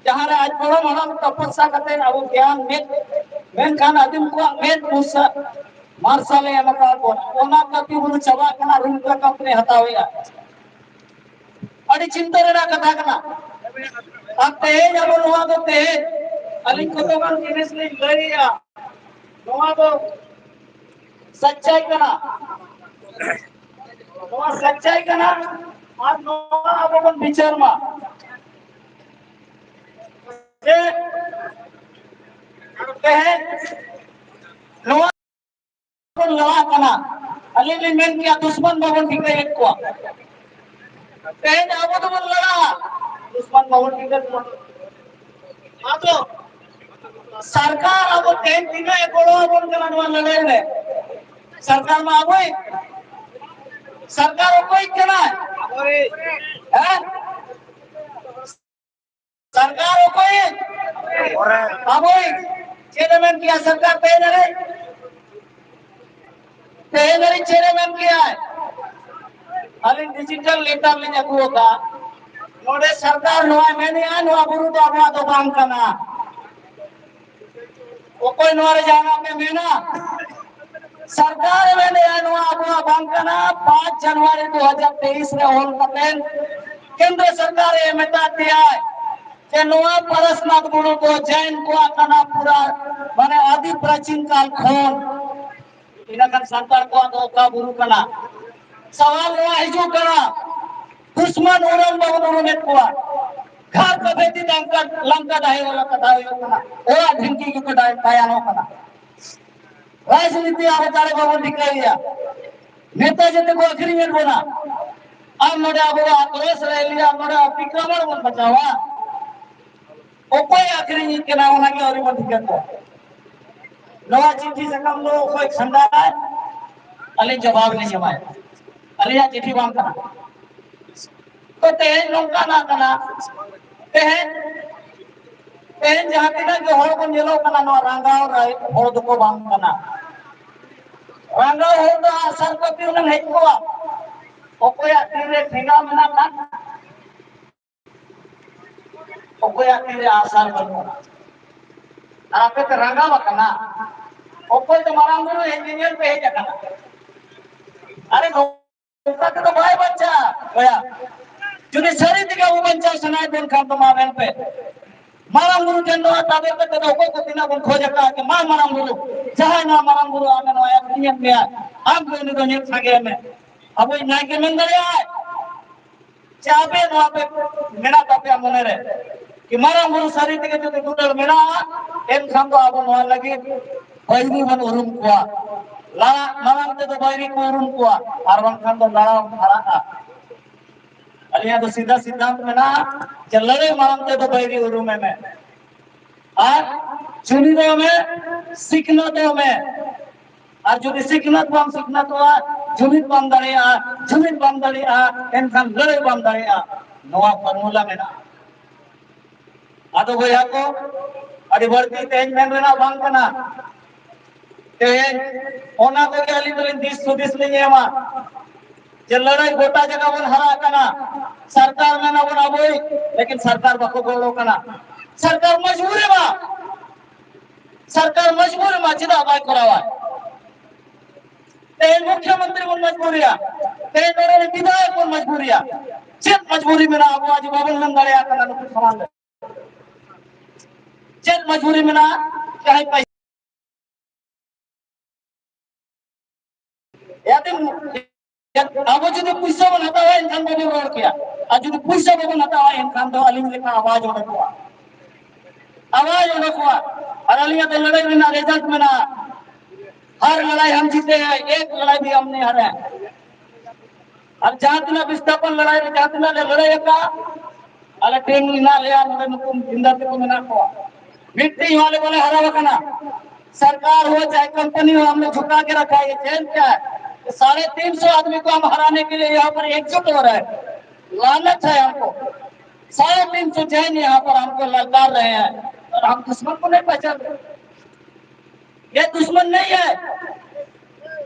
ᱡᱟᱦᱟᱸ ᱨᱮ ᱟᱡ ᱜᱚᱲᱚᱢ ᱦᱟᱲᱟᱢ ᱛᱚᱯᱚᱥᱟ ᱠᱟᱛᱮ ᱟᱵᱚ ᱜᱮᱭᱟᱱ ᱢᱮᱫ, ᱢᱮᱱᱠᱷᱟᱱ ᱟᱹᱫᱤᱢ ᱠᱚᱣᱟᱜ ᱢᱮᱫ ᱵᱩᱥᱟ-, ᱢᱟᱨᱥᱟᱞᱮ ᱮᱢ ᱟᱠᱟᱫ ᱵᱚᱱᱟ᱾ ᱚᱱᱟ ᱠᱟᱹᱯᱤ ᱵᱩᱨᱩ ᱪᱟᱵᱟᱜ ᱠᱟᱱᱟ, ᱨᱩᱢ ᱠᱟᱹᱯᱤ ᱦᱟᱛᱟᱣᱮᱜᱼᱟ᱾ ᱟᱹᱰᱤ ᱪᱤᱱᱛᱟᱹ ᱨᱮᱱᱟᱜ ᱠᱟᱛᱷᱟ ᱠᱟᱱᱟ᱾ ᱟᱨ ᱛᱮᱦᱮᱧ ᱟᱵᱚ ᱱᱚᱣᱟ ᱫᱚ ᱛᱮᱦᱮᱧ ᱟᱹᱞᱤᱧ ᱠᱚᱛᱚᱜᱟᱱ ᱡᱤᱱᱤᱥ ᱞᱤᱧ ᱞᱟᱹᱭᱮᱜᱼᱟ, ᱱᱚᱣᱟ ᱫᱚ ᱥᱟᱪᱪᱟᱭ ᱠᱟᱱᱟ, ᱱᱚᱣᱟ ᱥᱟᱪᱪᱟᱭ ᱠᱟᱱᱟ᱾ ᱟᱨ ᱱᱚᱣᱟ ᱟᱵᱚ ᱵᱚᱱ ᱵᱤᱪᱟᱹᱨ ᱢᱟ᱾ ᱡᱮ ᱛᱮᱦᱮᱧ ᱱᱚᱣᱟ ᱵᱚᱱ ᱞᱟᱲᱟᱜ ᱠᱟᱱᱟ, ᱟᱹᱞᱤᱧ ᱞᱤᱧ ᱢᱮᱱ ᱠᱮᱭᱟ, ᱫᱩᱥᱢᱟᱱ ᱵᱟᱵᱚᱱ ᱴᱷᱤᱠᱟᱹᱭᱮᱫ ᱠᱚᱣᱟ᱾ ᱛᱮᱦᱮᱧ ᱟᱵᱚ ᱫᱚᱵᱚᱱ ᱞᱟᱲᱟᱜᱼᱟ, ᱫᱩᱥᱢᱟᱱ ᱵᱟᱵᱚᱱ ᱴᱷᱤᱠᱟᱹᱭᱮᱫ ᱠᱚᱣᱟ᱾ ᱟᱫᱚ ᱥᱚᱨᱠᱟᱨ ᱟᱵᱚ ᱛᱮᱦᱮᱧ ᱛᱤᱱᱟᱹᱜ ᱮ ᱜᱚᱲᱚ ᱟᱵᱚᱱ ᱠᱟᱱᱟ ᱱᱚᱣᱟ ᱞᱟᱹᱲᱦᱟᱹᱭ ᱨᱮ? ᱥᱚᱨᱠᱟᱨ ᱢᱟ ᱟᱵᱚᱭᱤᱡ, ᱥᱚᱨᱠᱟᱨ ᱚᱠᱚᱭᱤᱡ ᱠᱟᱱᱟᱭ? ᱦᱮᱸ? ᱥᱚᱨᱠᱟᱨ ᱚᱠᱚᱭᱤᱡ? ᱟᱵᱚᱭᱤᱡ᱾ ᱪᱮᱫ ᱮ ᱢᱮᱱ ᱠᱮᱭᱟ ᱥᱚᱨᱠᱟᱨ ᱛᱮᱦᱮᱧ ᱦᱟᱹᱨᱤᱡ? ᱛᱮᱦᱮᱧ ᱦᱟᱹᱨᱤᱡ ᱪᱮᱫ ᱮ ᱢᱮᱱ ᱠᱮᱭᱟ? ᱟᱹᱞᱤᱧ digital letter ᱞᱤᱧ ᱟᱹᱜᱩ ᱟᱠᱟᱫ᱾ ᱱᱚᱰᱮ ᱥᱚᱨᱠᱟᱨ ᱱᱚᱣᱟᱭ ᱢᱮᱱᱮᱜᱼᱟ, ᱱᱚᱣᱟ ᱵᱩᱨᱩ ᱫᱚ ᱟᱵᱚᱣᱟᱜ ᱫᱚ ᱵᱟᱝ ᱠᱟᱱᱟ᱾ ᱚᱠᱚᱭ ᱱᱚᱣᱟ ᱨᱮ ᱡᱟᱦᱟᱱᱟᱜ ᱯᱮ ᱢᱮᱱᱟ? ᱥᱚᱨᱠᱟᱨ ᱮ ᱢᱮᱱᱮᱜᱼᱟ, ᱱᱚᱣᱟ ᱟᱵᱚᱣᱟᱜ ᱵᱟᱝ ᱠᱟᱱᱟ᱾ ᱯᱟᱸᱪ ᱡᱟᱱᱩᱣᱟᱨᱤ ᱫᱩ ᱦᱟᱡᱟᱨ ᱛᱮᱭᱤᱥ ᱨᱮ ᱚᱞ ᱠᱟᱛᱮ ᱠᱮᱱᱫᱨᱚ ᱥᱚᱨᱠᱟᱨ ᱮ ᱢᱮᱛᱟ ᱫᱮᱭᱟᱭ ᱡᱮ ᱱᱚᱣᱟ ᱯᱟᱨᱟᱥᱱᱟᱛᱷ ᱵᱩᱨᱩ ᱫᱚ ᱡᱟᱭᱱ ᱠᱚᱣᱟᱜ ᱠᱟᱱᱟ, ᱯᱩᱨᱟ ᱢᱟᱱᱮ ᱟᱹᱫᱤ ᱯᱨᱟᱪᱤᱱ ᱠᱟᱞ ᱠᱷᱚᱱ᱾ ᱤᱱᱟᱹ ᱠᱷᱟᱱ ᱥᱟᱱᱛᱟᱲ ᱠᱚᱣᱟᱜ ᱫᱚ ᱚᱠᱟ ᱵᱩᱨᱩ ᱠᱟᱱᱟ? ᱥᱟᱣᱟᱞ ᱱᱚᱣᱟ ᱦᱤᱡᱩᱜ ᱠᱟᱱᱟ, ᱫᱩᱥᱢᱟᱱ ᱩᱨᱟᱹᱱ ᱵᱟᱵᱚᱱ ᱩᱨᱩᱢᱮᱫ ᱠᱚᱣᱟ᱾ ᱜᱷᱟᱴ ᱠᱚ ᱵᱷᱮᱫᱤ ᱞᱟᱝᱠᱟ, ᱞᱟᱝᱠᱟ ᱰᱟᱹᱦᱤ ᱵᱟᱞᱟ ᱠᱟᱛᱷᱟ ᱦᱩᱭᱩᱜ ᱠᱟᱱᱟ, ᱚᱲᱟᱜ ᱰᱷᱤᱝᱠᱤ ᱜᱮᱠᱚ ᱰᱟᱭ-, ᱛᱟᱭᱟᱱᱚᱜ ᱠᱟᱱᱟ᱾ ᱨᱟᱡᱽᱱᱤᱛᱤ ᱟᱵᱚ ᱪᱟᱲᱮ ᱵᱟᱵᱚᱱ ᱴᱷᱤᱠᱟᱹᱭᱮᱭᱟ᱾ ᱱᱮᱛᱟ ᱡᱮᱛᱮ ᱠᱚ ᱟᱹᱠᱷᱨᱤᱧᱮᱫ ᱵᱚᱱᱟ᱾ ᱟᱨ ᱱᱚᱰᱮ ᱟᱵᱚ ᱟᱠᱨᱳᱥ ᱨᱮᱞᱤ, ᱟᱨ ᱱᱚᱰᱮ ᱟᱛᱤᱠᱨᱚᱢᱚᱬ ᱵᱚᱱ ᱵᱟᱪᱟᱣᱟ᱾ ᱚᱠᱚᱭ ᱟᱹᱠᱷᱨᱤᱧᱮᱫ ᱠᱟᱱᱟ, ᱚᱱᱟᱜᱮ ᱟᱹᱣᱨᱤ ᱵᱚᱱ ᱴᱷᱤᱠᱟᱹ ᱠᱚᱣᱟ᱾ ᱱᱚᱣᱟ ᱪᱤᱴᱷᱤ ᱥᱟᱠᱟᱢ ᱫᱚ ᱚᱠᱚᱭ ᱠᱷᱟᱱᱰᱟᱨᱟᱭ, ᱟᱹᱞᱤᱧ ᱡᱚᱵᱟᱵ ᱞᱤᱧ ᱮᱢᱟᱭ᱾ ᱟᱹᱞᱤᱧᱟᱜ ᱪᱤᱴᱷᱤ ᱵᱟᱝ ᱠᱟᱱᱟ᱾ ᱛᱚ ᱛᱮᱦᱮᱧ ᱱᱚᱝᱠᱟᱱᱟᱜ ᱠᱟᱱᱟ, ᱛᱮᱦᱮᱧ, ᱛᱮᱦᱮᱧ ᱡᱟᱦᱟᱸ ᱛᱤᱱᱟᱹᱜ ᱜᱮ ᱦᱚᱲ ᱵᱚᱱ ᱧᱮᱞᱚᱜ ᱠᱟᱱᱟ ᱱᱚᱣᱟ ᱨᱟᱸᱜᱟᱣ ᱨᱮ, ᱦᱚᱲ ᱫᱚᱠᱚ ᱵᱟᱝ ᱠᱟᱱᱟ᱾ ᱨᱟᱸᱜᱟᱣ ᱦᱚᱲ ᱫᱚ ᱟᱜᱼᱥᱟᱨ ᱠᱟᱹᱯᱤ ᱦᱩᱱᱟᱹᱝ ᱦᱮᱡ ᱠᱚᱜᱼᱟ᱾ ᱚᱠᱚᱭᱟᱜ ᱛᱤᱨᱮ ᱴᱷᱮᱸᱜᱟ ᱢᱮᱱᱟᱜ ᱠᱷᱟᱱ, ᱚᱠᱚᱭᱟᱜ ᱛᱤᱨᱮ ᱟᱜᱼᱥᱟᱨ ᱵᱟᱹᱱᱩᱜᱼᱟ᱾ ᱟᱨ ᱟᱯᱮ ᱯᱮ ᱨᱟᱸᱜᱟᱣ ᱟᱠᱟᱱᱟ᱾ ᱚᱠᱚᱭ ᱫᱚ ᱢᱟᱨᱟᱝ ᱵᱩᱨᱩ ᱦᱮᱡ ᱧᱮᱧᱮᱞ ᱯᱮ ᱦᱮᱡ ᱟᱠᱟᱱᱟ? ᱟᱨᱮ ᱱᱚᱝᱠᱟ ᱛᱮᱫᱚ ᱵᱟᱭ ᱵᱟᱧᱪᱟᱜᱼᱟ ᱵᱚᱭᱦᱟ᱾ ᱡᱩᱫᱤ ᱥᱟᱹᱨᱤ ᱛᱮᱜᱮ ᱟᱵᱚ ᱵᱟᱧᱪᱟᱣ ᱥᱟᱱᱟᱭᱮᱫ ᱵᱚᱱ ᱠᱷᱟᱱ ᱫᱚ ᱢᱟ ᱢᱮᱱ ᱯᱮ᱾ ᱢᱟᱨᱟᱝ ᱵᱩᱨᱩ ᱴᱷᱮᱱ ᱱᱚᱣᱟ ᱫᱟᱵᱮ ᱠᱟᱛᱮ ᱫᱚ ᱚᱠᱚᱭ ᱠᱚ ᱛᱤᱱᱟᱹᱜ ᱵᱚᱱ ᱠᱷᱚᱡ ᱟᱠᱟᱫ ᱡᱮ ᱢᱟ ᱢᱟᱨᱟᱝ ᱵᱩᱨᱩ, ᱡᱟᱦᱟᱸᱭ ᱱᱚᱣᱟ ᱢᱟᱨᱟᱝ ᱵᱩᱨᱩ ᱟᱢᱮ ᱱᱚᱣᱟ ᱟᱹᱠᱷᱨᱤᱧᱮᱫ ᱢᱮᱭᱟ, ᱟᱢ ᱜᱮ ᱩᱱᱤ ᱫᱚ ᱧᱮᱞ ᱥᱟᱸᱜᱮ ᱢᱮ᱾ ᱟᱵᱚᱭᱤᱡ ᱱᱟᱭᱠᱮ ᱢᱮᱱ ᱫᱟᱲᱮᱭᱟᱜᱼᱟᱭ? ᱪᱮ ᱟᱯᱮ ᱱᱚᱣᱟ ᱯᱮ ᱢᱮᱱᱟᱜ ᱛᱟᱯᱮᱭᱟ ᱢᱚᱱᱮᱨᱮ ᱠᱤ ᱢᱟᱨᱟᱝ ᱵᱩᱨᱩ ᱥᱟᱹᱨᱤ ᱛᱮᱜᱮ ᱡᱩᱫᱤ ᱫᱩᱞᱟᱹᱲ ᱢᱮᱱᱟᱜᱼᱟ, ᱮᱱᱠᱷᱟᱱ ᱫᱚ ᱟᱵᱚ ᱱᱚᱣᱟ ᱞᱟᱹᱜᱤᱫ ᱵᱟᱹᱭᱨᱤ ᱵᱚᱱ ᱩᱨᱩᱢ ᱠᱚᱣᱟ᱾ ᱞᱟᱦᱟ ᱢᱟᱲᱟᱝ ᱛᱮᱫᱚ ᱵᱟᱹᱭᱨᱤ ᱠᱚ ᱩᱨᱩᱢ ᱠᱚᱣᱟ, ᱟᱨ ᱵᱟᱝᱠᱷᱟᱱ ᱫᱚ ᱞᱟᱲᱟᱣ ᱦᱟᱨᱟᱜᱼᱟ᱾ ᱟᱹᱞᱤᱧᱟᱜ ᱫᱚ ᱥᱤᱫᱷᱟ ᱥᱤᱫᱷᱟᱱᱛ ᱢᱮᱱᱟᱜᱼᱟ ᱡᱮ ᱞᱟᱹᱲᱦᱟᱹᱭ ᱢᱟᱲᱟᱝ ᱛᱮᱫᱚ ᱵᱟᱹᱭᱨᱤ ᱩᱨᱩᱢᱮ ᱢᱮ᱾ ᱟᱨ ᱡᱩᱢᱤᱫᱚᱜ ᱢᱮ, ᱥᱤᱠᱷᱱᱟᱹᱛᱚᱜ ᱢᱮ᱾ ᱟᱨ ᱡᱩᱫᱤ ᱥᱤᱠᱷᱱᱟᱹᱛ ᱵᱟᱢ ᱥᱤᱠᱷᱱᱟᱹᱛᱚᱜᱼᱟ, ᱡᱩᱢᱤᱫ ᱵᱟᱢ ᱫᱟᱲᱮᱭᱟᱜᱼᱟ, ᱡᱩᱢᱤᱫ ᱵᱟᱢ ᱫᱟᱲᱮᱭᱟᱜᱼᱟ, ᱮᱱᱠᱷᱟᱱ ᱞᱟᱹᱲᱦᱟᱹᱭ ᱵᱟᱢ ᱫᱟᱲᱮᱭᱟᱜᱼᱟ᱾ ᱱᱚᱣᱟ ᱯᱷᱚᱨᱢᱩᱞᱟ ᱢᱮᱱᱟᱜᱼᱟ᱾ ᱟᱫᱚ ᱵᱚᱭᱦᱟ ᱠᱚ, ᱟᱹᱰᱤ ᱵᱟᱹᱲᱛᱤ ᱛᱮᱦᱮᱧ ᱢᱮᱱ ᱨᱮᱱᱟᱜ ᱵᱟᱝ ᱠᱟᱱᱟ᱾ ᱛᱮᱦᱮᱧ ᱚᱱᱟ ᱠᱚᱜᱮ ᱟᱹᱞᱤᱧ ᱫᱚᱞᱤᱧ ᱫᱤᱥ ᱦᱩᱫᱤᱥ ᱞᱤᱧ ᱮᱢᱟ ᱡᱮ ᱞᱟᱹᱲᱦᱟᱹᱭ ᱜᱚᱴᱟ ᱡᱟᱭᱜᱟ ᱵᱚᱱ ᱦᱟᱨᱟ ᱠᱟᱱᱟ, ᱥᱚᱨᱠᱟᱨ ᱢᱮᱱᱟ ᱵᱚᱱ ᱟᱵᱚᱭ, ᱞᱮᱠᱤᱱ ᱥᱚᱨᱠᱟᱨ ᱵᱟᱠᱚ ᱜᱚᱲᱚ ᱠᱟᱱᱟ᱾ ᱥᱚᱨᱠᱟᱨ ᱢᱚᱡᱵᱩᱨ ᱮᱱᱟ, ᱥᱚᱨᱠᱟᱨ ᱢᱚᱡᱽᱵᱩᱨ ᱮᱱᱟ, ᱪᱮᱫᱟᱜ ᱵᱟᱭ ᱠᱚᱨᱟᱣᱟ? ᱛᱮᱦᱮᱧ ᱢᱩᱠᱷᱭᱚᱢᱚᱱᱛᱨᱤ ᱵᱚᱱ ᱢᱚᱡᱽᱵᱩᱨᱤᱭᱟ, ᱛᱮᱦᱮᱧ ᱱᱚᱰᱮ ᱨᱮᱱ ᱵᱤᱫᱷᱟᱭᱚᱠ ᱵᱚᱱ ᱢᱚᱡᱽᱵᱩᱨᱤᱭᱟ᱾ ᱪᱮᱫ ᱢᱚᱡᱽᱵᱩᱨᱤ ᱢᱮᱱᱟᱜᱼᱟ ᱟᱵᱚᱣᱟᱜ ᱡᱮ ᱵᱟᱵᱚᱱ ᱢᱮᱱ ᱫᱟᱲᱮᱭᱟᱜ ᱠᱟᱱᱟ ᱱᱩᱠᱩ ᱥᱟᱢᱟᱝ ᱨᱮ? ᱪᱮᱫ ᱢᱚᱡᱽᱵᱩᱨᱤ ᱢᱮᱱᱟᱜᱼᱟ? ᱡᱟᱦᱟᱸᱭ ᱯᱟᱭᱥᱟ ᱟᱵᱚ ᱡᱩᱫᱤ ᱯᱩᱭᱥᱟᱹ ᱵᱚᱱ ᱦᱟᱛᱟᱣᱟ, ᱮᱱᱠᱷᱟᱱ ᱵᱟᱵᱚᱱ ᱨᱚᱲ ᱠᱮᱭᱟ᱾ ᱟᱨ ᱡᱩᱫᱤ ᱯᱩᱭᱥᱟᱹ ᱵᱟᱵᱚᱱ ᱦᱟᱛᱟᱣᱟ, ᱮᱱᱠᱷᱟᱱ ᱫᱚ ᱟᱹᱞᱤᱧ ᱞᱮᱠᱟ ᱟᱣᱟᱡ ᱚᱰᱚᱠᱚᱜᱼᱟ, ᱟᱣᱟᱡ ᱚᱰᱚᱠᱚᱜᱼᱟ᱾ ᱟᱨ ᱟᱹᱞᱤᱧᱟᱜ ᱫᱚ ᱞᱟᱹᱲᱦᱟᱹᱭ ᱨᱮᱱᱟᱜ ᱨᱮᱡᱟᱞᱴ ᱢᱮᱱᱟᱜᱼᱟ, ᱦᱟᱨ ᱞᱟᱲᱟᱭ ᱦᱟᱢ ᱡᱤᱛᱮ ᱦᱟᱭ, ᱮᱠ ᱞᱟᱲᱟᱭ ᱵᱷᱤ ᱦᱟᱢ ᱱᱟᱦᱤ ᱦᱟᱨᱮ ᱦᱟᱭ᱾ ᱟᱨ ᱡᱟᱦᱟᱸ ᱛᱤᱱᱟᱹᱜ ᱵᱤᱥᱛᱷᱟᱯᱚᱱ ᱞᱟᱲᱟᱭ ᱨᱮ ᱡᱟᱦᱟᱸ ᱛᱤᱱᱟᱹᱜ ᱞᱮ ᱞᱟᱹᱲᱦᱟᱹᱭ ᱟᱠᱟᱫᱼᱟ, ᱟᱞᱮ ᱴᱤᱢ ᱢᱮᱱᱟᱜ ᱞᱮᱭᱟ, ᱱᱚᱰᱮ ᱱᱩᱠᱩ ᱵᱤᱱᱫᱟ ᱛᱟᱠᱚ ᱢᱮᱱᱟᱜ ᱠᱚᱣᱟ, ᱢᱤᱫᱴᱤᱡ ᱦᱚᱸ ᱟᱞᱮ ᱵᱟᱞᱮ ᱦᱟᱨᱟᱣ ᱟᱠᱟᱱᱟ᱾ ᱥᱚᱨᱠᱟᱨ ᱦᱚᱸ ᱪᱟᱦᱮ ᱠᱚᱢᱯᱟᱱᱤ ᱦᱚᱸ ᱦᱟᱢ ᱞᱳᱜ ᱡᱷᱩᱠᱟ ᱠᱮ ᱨᱟᱠᱷᱟ ᱦᱟᱭ, ᱪᱮᱫ ᱪᱟᱦᱮ ᱥᱟᱲᱮ ᱛᱤᱱ ᱥᱚ ᱟᱫᱢᱤ ᱠᱚ ᱦᱟᱢ ᱦᱟᱨᱟᱱᱮ ᱠᱮ ᱞᱤᱭᱮ ᱭᱟᱦᱟᱸ ᱯᱟᱨ ᱮᱠᱡᱩᱴ ᱦᱳ ᱨᱟᱦᱟ ᱦᱟᱭ, ᱞᱟᱱᱟᱛ ᱦᱟᱭ ᱦᱟᱢᱠᱳ. ᱥᱟᱲᱮ ᱛᱤᱱ ᱥᱚ ᱡᱟᱱ ᱭᱟᱦᱟᱸ ᱯᱟᱨ ᱦᱟᱢᱠᱳ ᱞᱟᱞᱠᱟᱨ ᱨᱟᱦᱮ ᱦᱟᱭ ᱟᱨ ᱦᱟᱢ ᱫᱩᱥᱢᱟᱱ ᱠᱳ ᱱᱟᱦᱤ ᱯᱮᱦᱪᱟᱱ ᱨहे. ये दुश्मन नहीं है,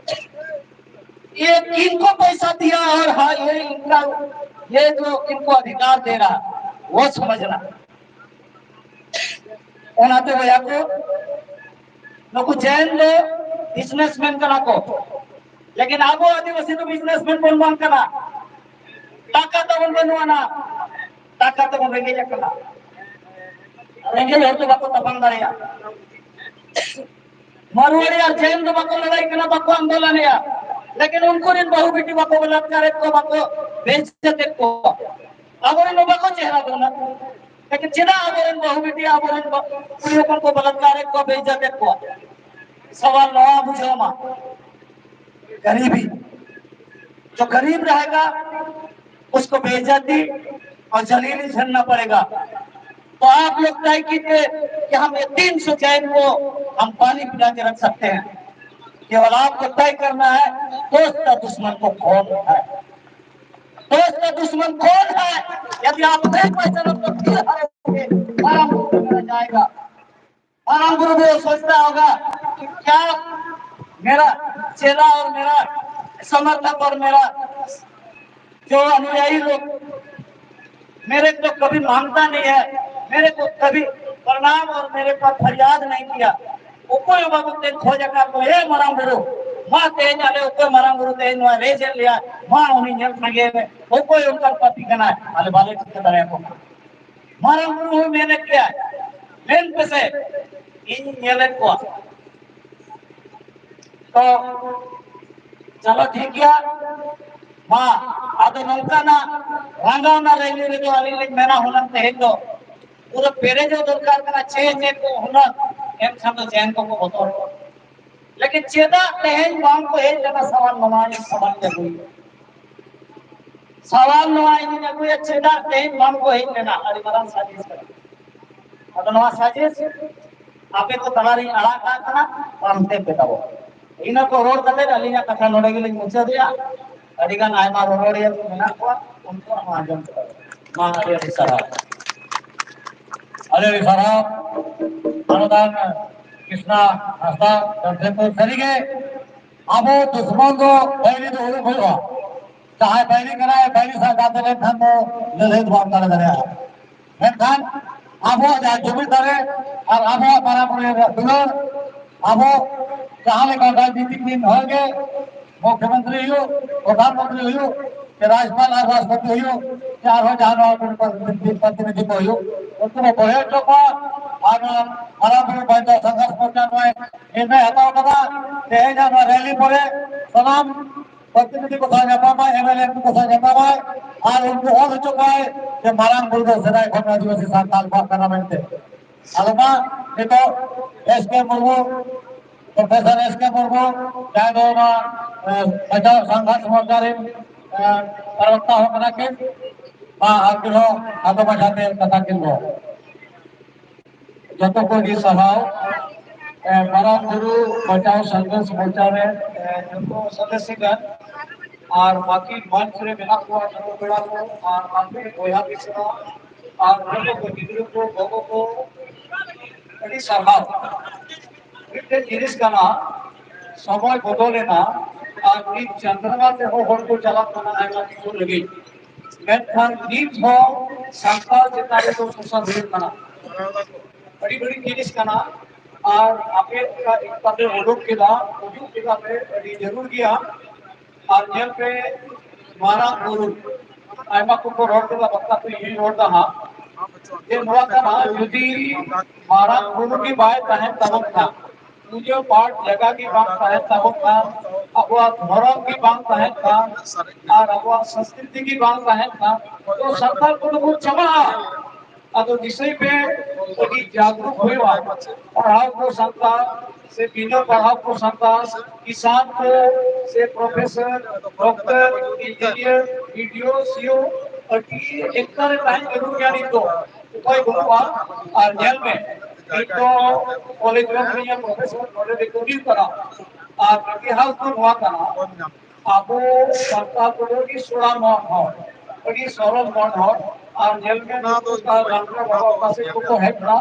ये इनको पैसा दिया और हाँ, ये इनका, ये जो इनको अधिकार दे रहा, वो समझना. ᱚᱱᱟᱛᱮ ᱵᱚᱭᱦᱟ ᱠᱚ, ᱱᱩᱠᱩ ᱡᱮᱱ ᱫᱚ ᱵᱤᱡᱽᱱᱮᱥᱢᱮᱱ ᱠᱟᱱᱟ ᱠᱚ, ᱞᱮᱠᱤᱱ ᱟᱵᱚ ᱟᱹᱫᱤᱵᱟᱹᱥᱤ ᱫᱚ ᱵᱤᱡᱽᱱᱮᱥᱢᱮᱱ ᱵᱚᱱ ᱵᱟᱝ ᱠᱟᱱᱟ᱾ ᱴᱟᱠᱟ ᱛᱟᱵᱚᱱ ᱵᱟᱹᱱᱩᱜ ᱟᱱᱟ, ᱴᱟᱠᱟ ᱛᱟᱵᱚᱱ ᱨᱮᱸᱜᱮᱡ ᱟᱠᱟᱱᱟ᱾ ᱨᱮᱸᱜᱮᱡ ᱦᱚᱲ ᱫᱚ ᱵᱟᱠᱚ ᱛᱟᱯᱟᱢ ᱫᱟᱲᱮᱭᱟᱜᱼᱟ᱾ ᱢᱟᱨᱣᱟᱲᱤ ᱟᱨ ᱡᱮᱱ ᱫᱚ ᱵᱟᱠᱚ ᱞᱟᱹᱲᱦᱟᱹᱭ ᱠᱟᱱᱟ, ᱵᱟᱠᱚ ᱟᱱᱫᱳᱞᱚᱱᱮᱜᱼᱟ, ᱞᱮᱠᱤᱱ ᱩᱱᱠᱩ ᱨᱮᱱ ᱵᱟᱹᱦᱩ ᱵᱤᱴᱤ ᱵᱟᱠᱚ ᱵᱚᱞᱟᱛᱠᱟᱨᱮᱫ ᱠᱚᱣᱟ, ᱵᱟᱠᱚ ᱵᱮᱤᱡᱽᱡᱚᱛᱮᱫ ᱠᱚᱣᱟ᱾ ᱟᱵᱚᱨᱮᱱ ᱫᱚ ᱵᱟᱠᱚ ᱪᱮᱦᱨᱟ ᱵᱚᱱᱟ, ᱞᱮᱠᱤᱱ ᱪᱮᱫᱟᱜ ᱟᱵᱚᱨᱮᱱ ᱵᱟᱹᱦᱩ ᱵᱤᱴᱤ, ᱟᱵᱚᱨᱮᱱ ᱵᱟ-, ᱠᱩᱲᱤ ᱦᱚᱯᱚᱱ ᱠᱚ ᱵᱚᱞᱟᱛᱠᱟᱨᱮᱫ ᱠᱚᱣᱟ, ᱵᱮᱤᱡᱽᱡᱚᱛᱮᱫ ᱠᱚᱣᱟ? ᱥᱟᱣᱟᱞ ᱱᱚᱣᱟ ᱵᱩᱡᱷᱟᱹᱣ ᱢᱟ, ᱜᱟᱨᱤᱵᱤ, ᱡᱚ ᱜᱟᱨᱤᱵ ᱨᱟᱦᱮᱜᱟ, उसको बेइज्जती और जलीली झेलना पड़ेगा। तो आप लोग तय कीजिए कि हम ये तीन सौ जैन को हम पानी पिला के रख सकते हैं। केवल आपको तय करना है, दोस्त का दुश्मन को कौन है, दोस्त का दुश्मन कौन है। यदि आप नहीं पहचानो तो फिर हारोगे, आराम से जाएगा। आराम गुरुदेव सोचता होगा कि क्या मेरा चेला और मेरा समर्थक और मेरा जो अनुयायी लोग मेरे को कभी मानता नहीं है, मेरे को कभी प्रणाम और मेरे पास फरियाद नहीं किया। ᱚᱠᱚᱭ ᱦᱚᱸ ᱵᱟᱵᱚ ᱛᱮ ᱠᱷᱚᱡ ᱟᱠᱟᱫ ᱠᱚ, ᱮ ᱢᱟᱨᱟᱝ ᱵᱩᱨᱩ, ᱢᱟ ᱛᱮᱦᱮᱧ ᱟᱞᱮ ᱚᱠᱚᱭ ᱢᱟᱨᱟᱝ ᱵᱩᱨᱩ ᱛᱮᱦᱮᱧ ᱱᱚᱣᱟ ᱨᱮ ᱪᱮᱫ ᱞᱮᱭᱟ, ᱢᱟ ᱩᱱᱤ ᱧᱮᱞ ᱥᱟᱸᱜᱮ ᱢᱮ, ᱚᱠᱚᱭ ᱚᱱᱠᱟᱱ ᱯᱟᱯᱤ ᱠᱟᱱᱟᱭ, ᱟᱞᱮ ᱵᱟᱞᱮ ᱴᱷᱤᱠᱟᱹ ᱫᱟᱲᱮᱭᱟᱠᱚ ᱠᱟᱱᱟ᱾ ᱢᱟᱨᱟᱝ ᱵᱩᱨᱩ ᱦᱚᱸ ᱢᱮᱱᱮᱫ ᱜᱮᱭᱟ, ᱢᱮᱱ ᱯᱮᱥᱮ, ᱤᱧ ᱧᱮᱞᱮᱫ ᱠᱚᱣᱟ᱾ ᱛᱚ ᱪᱚᱞᱚ ᱴᱷᱤᱠ ᱜᱮᱭᱟ, ᱢᱟ ᱟᱫᱚ ᱱᱚᱝᱠᱟᱱᱟᱜ ᱨᱟᱸᱜᱟᱣᱱᱟ ᱨᱮᱞᱤ ᱨᱮᱫᱚ ᱟᱹᱞᱤᱧ ᱞᱤᱧ ᱢᱮᱱᱟ ᱦᱩᱱᱟᱹᱝ ᱛᱮᱦᱮᱧ ᱫᱚ ᱯᱩᱨᱟᱹ ᱯᱮᱨᱮᱡᱚᱜ ᱫᱚᱨᱠᱟᱨ ᱠᱟᱱᱟ, ᱪᱮ ᱪᱮ ᱠᱚ ᱦᱩᱱᱟᱹᱝ, ᱮᱱᱠᱷᱟᱱ ᱫᱚ ᱡᱮᱱ ᱠᱚᱠᱚ ᱵᱚᱛᱚᱨᱚᱜᱼᱟ᱾ ᱞᱮᱠᱤᱱ ᱪᱮᱫᱟᱜ ᱛᱮᱦᱮᱧ ᱵᱟᱝ ᱠᱚ ᱦᱮᱡ ᱞᱮᱱᱟ ᱥᱟᱣᱟᱞ ᱱᱚᱣᱟ ᱤᱧ ᱥᱟᱢᱟᱝ ᱛᱮ ᱦᱩᱭ ᱥᱟᱣᱟᱞ ᱱᱚᱣᱟ ᱤᱧᱤᱧ ᱟᱹᱜᱩᱭᱟ, ᱪᱮᱫᱟᱜ ᱛᱮᱦᱮᱧ ᱵᱟᱝ ᱠᱚ ᱦᱮᱡ ᱞᱮᱱᱟ? ᱟᱹᱰᱤ ᱢᱟᱨᱟᱝ ᱥᱟᱡᱤᱥ ᱠᱟᱱᱟ᱾ ᱟᱫᱚ ᱱᱚᱣᱟ ᱥᱟᱡᱤᱥ ᱟᱯᱮ ᱠᱚ ᱛᱟᱞᱟᱨᱤᱧ ᱟᱲᱟᱜ ᱠᱟᱜ ᱠᱟᱱᱟ, ᱯᱟᱱᱛᱮ ᱯᱮ ᱛᱟᱵᱚ᱾ ᱤᱱᱟᱹ ᱠᱚ ᱨᱚᱲ ᱠᱟᱛᱮ ᱟᱹᱞᱤᱧᱟᱜ ᱠᱟᱛᱷᱟ ᱱᱚᱰᱮ ᱜᱮᱞᱤᱧ ᱢᱩᱪᱟᱹᱫᱮᱜᱼᱟ᱾ ᱟᱹᱰᱤ ᱜᱟᱱ ᱟᱭᱢᱟ ᱨᱚᱱᱚᱲᱤᱭᱟᱹ ᱠᱚ ᱢᱮᱱᱟᱜ ᱠᱚᱣᱟ, ᱩᱱᱠᱩᱣᱟᱜ ᱦᱚᱸ ᱟᱸᱡᱚᱢ ᱠᱟᱛᱮ᱾ ᱢᱟ ᱟᱹᱰᱤ ᱟᱹᱰᱤ ᱥᱟᱨᱦᱟᱣ᱾ ᱟᱹᱰᱤ ᱟᱹᱰᱤ ᱥᱟᱨᱦᱟᱣ᱾ ᱢᱟᱱᱚᱛᱟᱱ ᱠᱨᱤᱥᱱᱟ ᱦᱟᱸᱥᱫᱟ, ᱡᱟᱢᱥᱮᱫᱽᱯᱩᱨ᱾ ᱥᱟᱹᱨᱤᱜᱮ ᱟᱵᱚ ᱫᱩᱥᱢᱚᱱ ᱫᱚ ᱵᱟᱹᱭᱨᱤ ᱫᱚ ᱩᱨᱩᱢ ᱦᱩᱭᱩᱜᱼᱟ᱾ ᱡᱟᱦᱟᱸᱭ ᱵᱟᱹᱭᱨᱤ ᱠᱟᱱᱟᱭ, ᱵᱟᱹᱭᱨᱤ ᱥᱟᱶ ᱜᱟᱛᱮ ᱞᱮᱱᱠᱷᱟᱱ ᱫᱚ ᱞᱟᱹᱲᱦᱟᱹᱭ ᱫᱚ ᱵᱟᱢ ᱫᱟᱲᱮ ᱫᱟᱲᱮᱭᱟᱜᱼᱟ᱾ ᱢᱮᱱᱠᱷᱟᱱ ᱟᱵᱚᱣᱟᱜ ᱡᱟᱦᱟᱸ ᱡᱩᱢᱤᱫ ᱫᱟᱲᱮ ᱟᱨ ᱟᱵᱚᱣᱟᱜ ᱢᱟᱨᱟᱝ ᱵᱩᱨᱩ ᱨᱮᱭᱟᱜ ᱫᱩᱞᱟᱹᱲ, ᱟᱵᱚ ᱡᱟᱦᱟᱸ ᱞᱮᱠᱟ ᱨᱟᱡᱽᱱᱤᱛᱤ ᱵᱤᱱ ᱦᱚᱲ ᱜᱮ ᱢᱩᱠᱷᱭᱚᱢᱚᱱᱛᱨᱤ ᱦᱩᱭᱩᱜ, ᱯᱨᱚᱫᱷᱟᱱ ᱢᱚᱱᱛᱨᱤ ᱦᱩᱭᱩᱜ, ᱥᱮ ᱨᱟᱡᱽᱯᱟᱞ ᱟᱨ ᱨᱟᱥᱴᱨᱚᱯᱚᱛᱤ ᱦᱩᱭᱩᱜ, ᱥᱮ ᱟᱨᱦᱚᱸ ᱡᱟᱦᱟᱸ ᱱᱚᱣᱟ ᱠᱚᱨᱮ ᱯᱨᱚᱛᱤᱱᱤᱫᱷᱤ ᱠᱚ ᱦᱩᱭᱩᱜ, ᱩᱱᱠᱩ ᱵᱚ ᱵᱚᱦᱮᱞ ᱦᱚᱪᱚ ᱠᱚᱣᱟ᱾ ᱟᱨ ᱱᱚᱣᱟ ᱢᱟᱨᱟᱝ ᱵᱩᱨᱩ ᱵᱟᱧᱪᱟᱣ ᱥᱚᱝᱜᱷᱚᱨᱥ ᱢᱚᱨᱪᱟ ᱱᱚᱣᱟ ᱱᱤᱨᱱᱚᱭ ᱦᱟᱛᱟᱣ ᱠᱟᱫᱟ, ᱛᱮᱦᱮᱧ ᱱᱚᱣᱟ ᱨᱮᱞᱤ ᱯᱚᱨᱮ ᱥᱟᱱᱟᱢ ᱯᱨᱚᱛᱤᱱᱤᱫᱷᱤ ᱠᱚ ᱥᱟᱶ ᱧᱟᱯᱟᱢᱟᱭ, M L A M P ᱠᱚ ᱥᱟᱶ ᱧᱟᱯᱟᱢᱟᱭ, ᱟᱨ ᱩᱱᱠᱩ ᱚᱞ ᱦᱚᱪᱚ ᱠᱚᱣᱟᱭ ᱡᱮ ᱢᱟᱨᱟᱝ ᱵᱩᱨᱩ ᱫᱚ ᱥᱮᱫᱟᱭ ᱠᱷᱚᱱ ᱟᱹᱫᱤᱵᱟᱹᱥᱤ ᱥᱟᱱᱛᱟᱲ ᱠᱚᱣᱟᱜ ᱠᱟᱱᱟ ᱢᱮᱱᱛᱮ᱾ ᱟᱫᱚ ᱢᱟ ᱱᱤᱛᱚᱜ S K Murmu, professor S K Murmu, ᱡᱟᱦᱟᱸᱭ ᱫᱚ ᱚᱱᱟ, ᱮ, ᱵᱟᱧᱪᱟᱣ ᱥᱚᱝᱜᱷᱚᱨᱥ ᱢᱚᱨᱪᱟ ᱨᱮᱱ, ᱮ, ᱯᱨᱚᱵᱚᱠᱛᱟ ᱦᱚᱸ ᱠᱟᱱᱟ ᱠᱤᱱ, ᱢᱟ ᱟᱹᱠᱤᱱ ᱦᱚᱸ ᱠᱷᱟᱴᱚ ᱢᱟᱪᱷᱟᱛᱮ ᱠᱟᱛᱷᱟ ᱠᱤᱱ ᱨᱚᱲ᱾ ᱡᱚᱛᱚ ᱠᱚᱜᱮ ᱥᱟᱨᱦᱟᱣ᱾ ᱮ, ᱢᱟᱨᱟᱝ ᱵᱩᱨᱩ ᱵᱟᱧᱪᱟᱣ ᱥᱚᱝᱜᱷᱚᱨᱥ ᱢᱚᱨᱪᱟ ᱨᱮ, ᱮ, ᱡᱚᱛᱚ ᱥᱚᱫᱚᱥᱥᱚ ᱜᱟᱱ ᱟᱨ ᱵᱟᱹᱠᱤ ᱢᱚᱧᱪ ᱨᱮ ᱢᱮᱱᱟᱜ ᱠᱚᱣᱟ ᱡᱚᱛᱚ ᱯᱮᱲᱟ ᱠᱚ ᱟᱨ ᱵᱟᱹᱠᱤ ᱵᱚᱭᱦᱟ ᱢᱤᱥᱨᱟ ᱟᱨ ᱡᱚᱛᱚ ᱠᱚ ᱜᱤᱫᱽᱨᱟᱹ ᱠᱚ, ᱜᱚᱜᱚ ᱠᱚ, ᱟᱹᱰᱤ ᱥᱟᱨᱦᱟᱣ᱾ ᱢᱤᱫᱴᱮᱱ ᱡᱤᱱᱤᱥ ᱠᱟᱱᱟ, ᱥᱚᱢᱚᱭ ᱵᱚᱫᱚᱞᱮᱱᱟ ᱟᱨ ᱱᱤᱛ ᱪᱚᱱᱫᱨᱚᱢᱟ ᱛᱮᱦᱚᱸ ᱦᱚᱲ ᱠᱚ ᱪᱟᱞᱟᱜ ᱠᱟᱱᱟ ᱟᱭᱢᱟ ᱠᱤᱪᱷᱩ ᱞᱟᱹᱜᱤᱫ, ᱢᱮᱱᱠᱷᱟᱱ ᱱᱤᱛ ᱦᱚᱸ ᱥᱟᱱᱛᱟᱲ ᱪᱮᱛᱟᱱ ᱨᱮᱫᱚ ᱥᱳᱥᱟᱱ ᱦᱩᱭᱩᱜ ᱠᱟᱱᱟ᱾ ᱟᱹᱰᱤ ᱵᱟᱹᱲᱤᱡ ᱡᱤᱱᱤᱥ ᱠᱟᱱᱟ᱾ ᱟᱨ ᱟᱯᱮ ᱚᱱᱠᱟ ᱮᱠᱛᱟ ᱯᱮ ᱩᱰᱩᱠ ᱠᱮᱫᱟ, ᱩᱰᱩᱠ ᱠᱮᱫᱟ ᱯᱮ, ᱟᱹᱰᱤ ᱡᱟᱹᱨᱩᱲ ᱜᱮᱭᱟ᱾ ᱟᱨ ᱧᱮᱞ ᱯᱮ, ᱢᱟᱨᱟᱝ ᱵᱩᱨᱩ, ᱟᱭᱢᱟ ᱠᱚᱠᱚ ᱨᱚᱲ ᱠᱮᱫᱟ, ᱵᱟᱠᱷᱨᱟ ᱛᱮ ᱤᱧ ᱨᱚᱲ ᱫᱟ ᱦᱟᱸᱜ, ᱡᱮ ᱱᱚᱣᱟ ᱠᱟᱱᱟ, ᱡᱩᱫᱤ ᱢᱟᱨᱟᱝ ᱵᱩᱨᱩ ᱜᱮ ᱵᱟᱭ ᱛᱟᱦᱮᱱ ᱛᱟᱵᱚᱱ ᱠᱷᱟᱱ, ᱯᱩᱡᱟᱹ ᱯᱟᱴ ᱡᱟᱭᱜᱟ ᱜᱮ ᱵᱟᱝ ᱛᱟᱦᱮᱱ ᱛᱟᱵᱚᱱ ᱠᱷᱟᱱ, ᱟᱵᱚᱣᱟᱜ ᱫᱷᱚᱨᱚᱢ ᱜᱮ ᱵᱟᱝ ᱛᱟᱦᱮᱱ ᱠᱷᱟᱱ, ᱟᱨ ᱟᱵᱚᱣᱟᱜ ᱥᱚᱝᱥᱠᱨᱤᱛᱤ ᱜᱮ ᱵᱟᱝ ᱛᱟᱦᱮᱱ ᱠᱷᱟᱱ, ᱛᱚ ᱥᱟᱱᱛᱟᱲ ᱠᱚᱫᱚ ᱵᱚᱱ ᱪᱟᱵᱟᱜᱼᱟ᱾ ᱟᱫᱚ ᱫᱤᱥᱟᱹᱭ ᱯᱮ, ᱟᱹᱰᱤ ᱡᱟᱜᱽᱨᱩᱠ ᱦᱩᱭᱩᱜᱼᱟ᱾ ᱯᱟᱲᱦᱟᱣ ᱠᱚ ᱥᱟᱱᱛᱟᱲ, ᱥᱮ ᱵᱤᱱᱟᱹ ᱯᱟᱲᱦᱟᱣ ᱠᱚ ᱥᱟᱱᱛᱟᱲ, ᱠᱤᱥᱟᱱ ᱠᱚ, ᱥᱮ ᱯᱨᱚᱯᱷᱮᱥᱚᱨ, ᱰᱚᱠᱴᱚᱨ, ᱤᱧᱡᱤᱱᱤᱭᱟᱨ, ᱵᱤᱰᱤᱳ, ᱥᱤᱳ, ᱟᱹᱰᱤ ᱮᱠᱛᱟ ᱨᱮ ᱛᱟᱦᱮᱸ ᱡᱟᱹᱨᱩᱲ ᱜᱮᱭᱟ ᱱᱤᱛ ᱫᱚ᱾ ᱩᱯᱟᱹᱭ ᱵᱟᱹᱱᱩᱜᱼᱟ᱾ ᱟᱨ ᱧᱮᱞ ᱢᱮ, ᱤᱧ ᱫᱚ ᱠᱚᱞᱮᱡᱽ ᱨᱮ ᱢᱤᱱᱟᱹᱧᱟ, ᱯᱨᱚᱯᱷᱮᱥᱚᱨ ᱱᱚᱰᱮ ᱨᱮ ᱠᱟᱹᱢᱤ ᱠᱟᱱᱟ᱾ ᱟᱨ ᱤᱛᱤᱦᱟᱥ ᱫᱚ ᱱᱚᱣᱟ ᱠᱟᱱᱟ, ᱟᱵᱚ ᱥᱟᱱᱛᱟᱲ ᱠᱚᱫᱚ ᱟᱹᱰᱤ ᱥᱚᱲᱟ ᱢᱚᱱ ᱦᱚᱲ, ᱟᱹᱰᱤ ᱥᱚᱨᱚᱞ ᱢᱚᱱ ᱦᱚᱲ᱾ ᱟᱨ ᱧᱮᱞ ᱢᱮ, ᱱᱩᱠᱩ ᱛᱟᱨ ᱨᱟᱢᱠᱚ ᱵᱟᱵᱟ ᱚᱠᱟ ᱥᱮᱫ ᱠᱚᱠᱚ ᱦᱮᱡ ᱮᱱᱟ,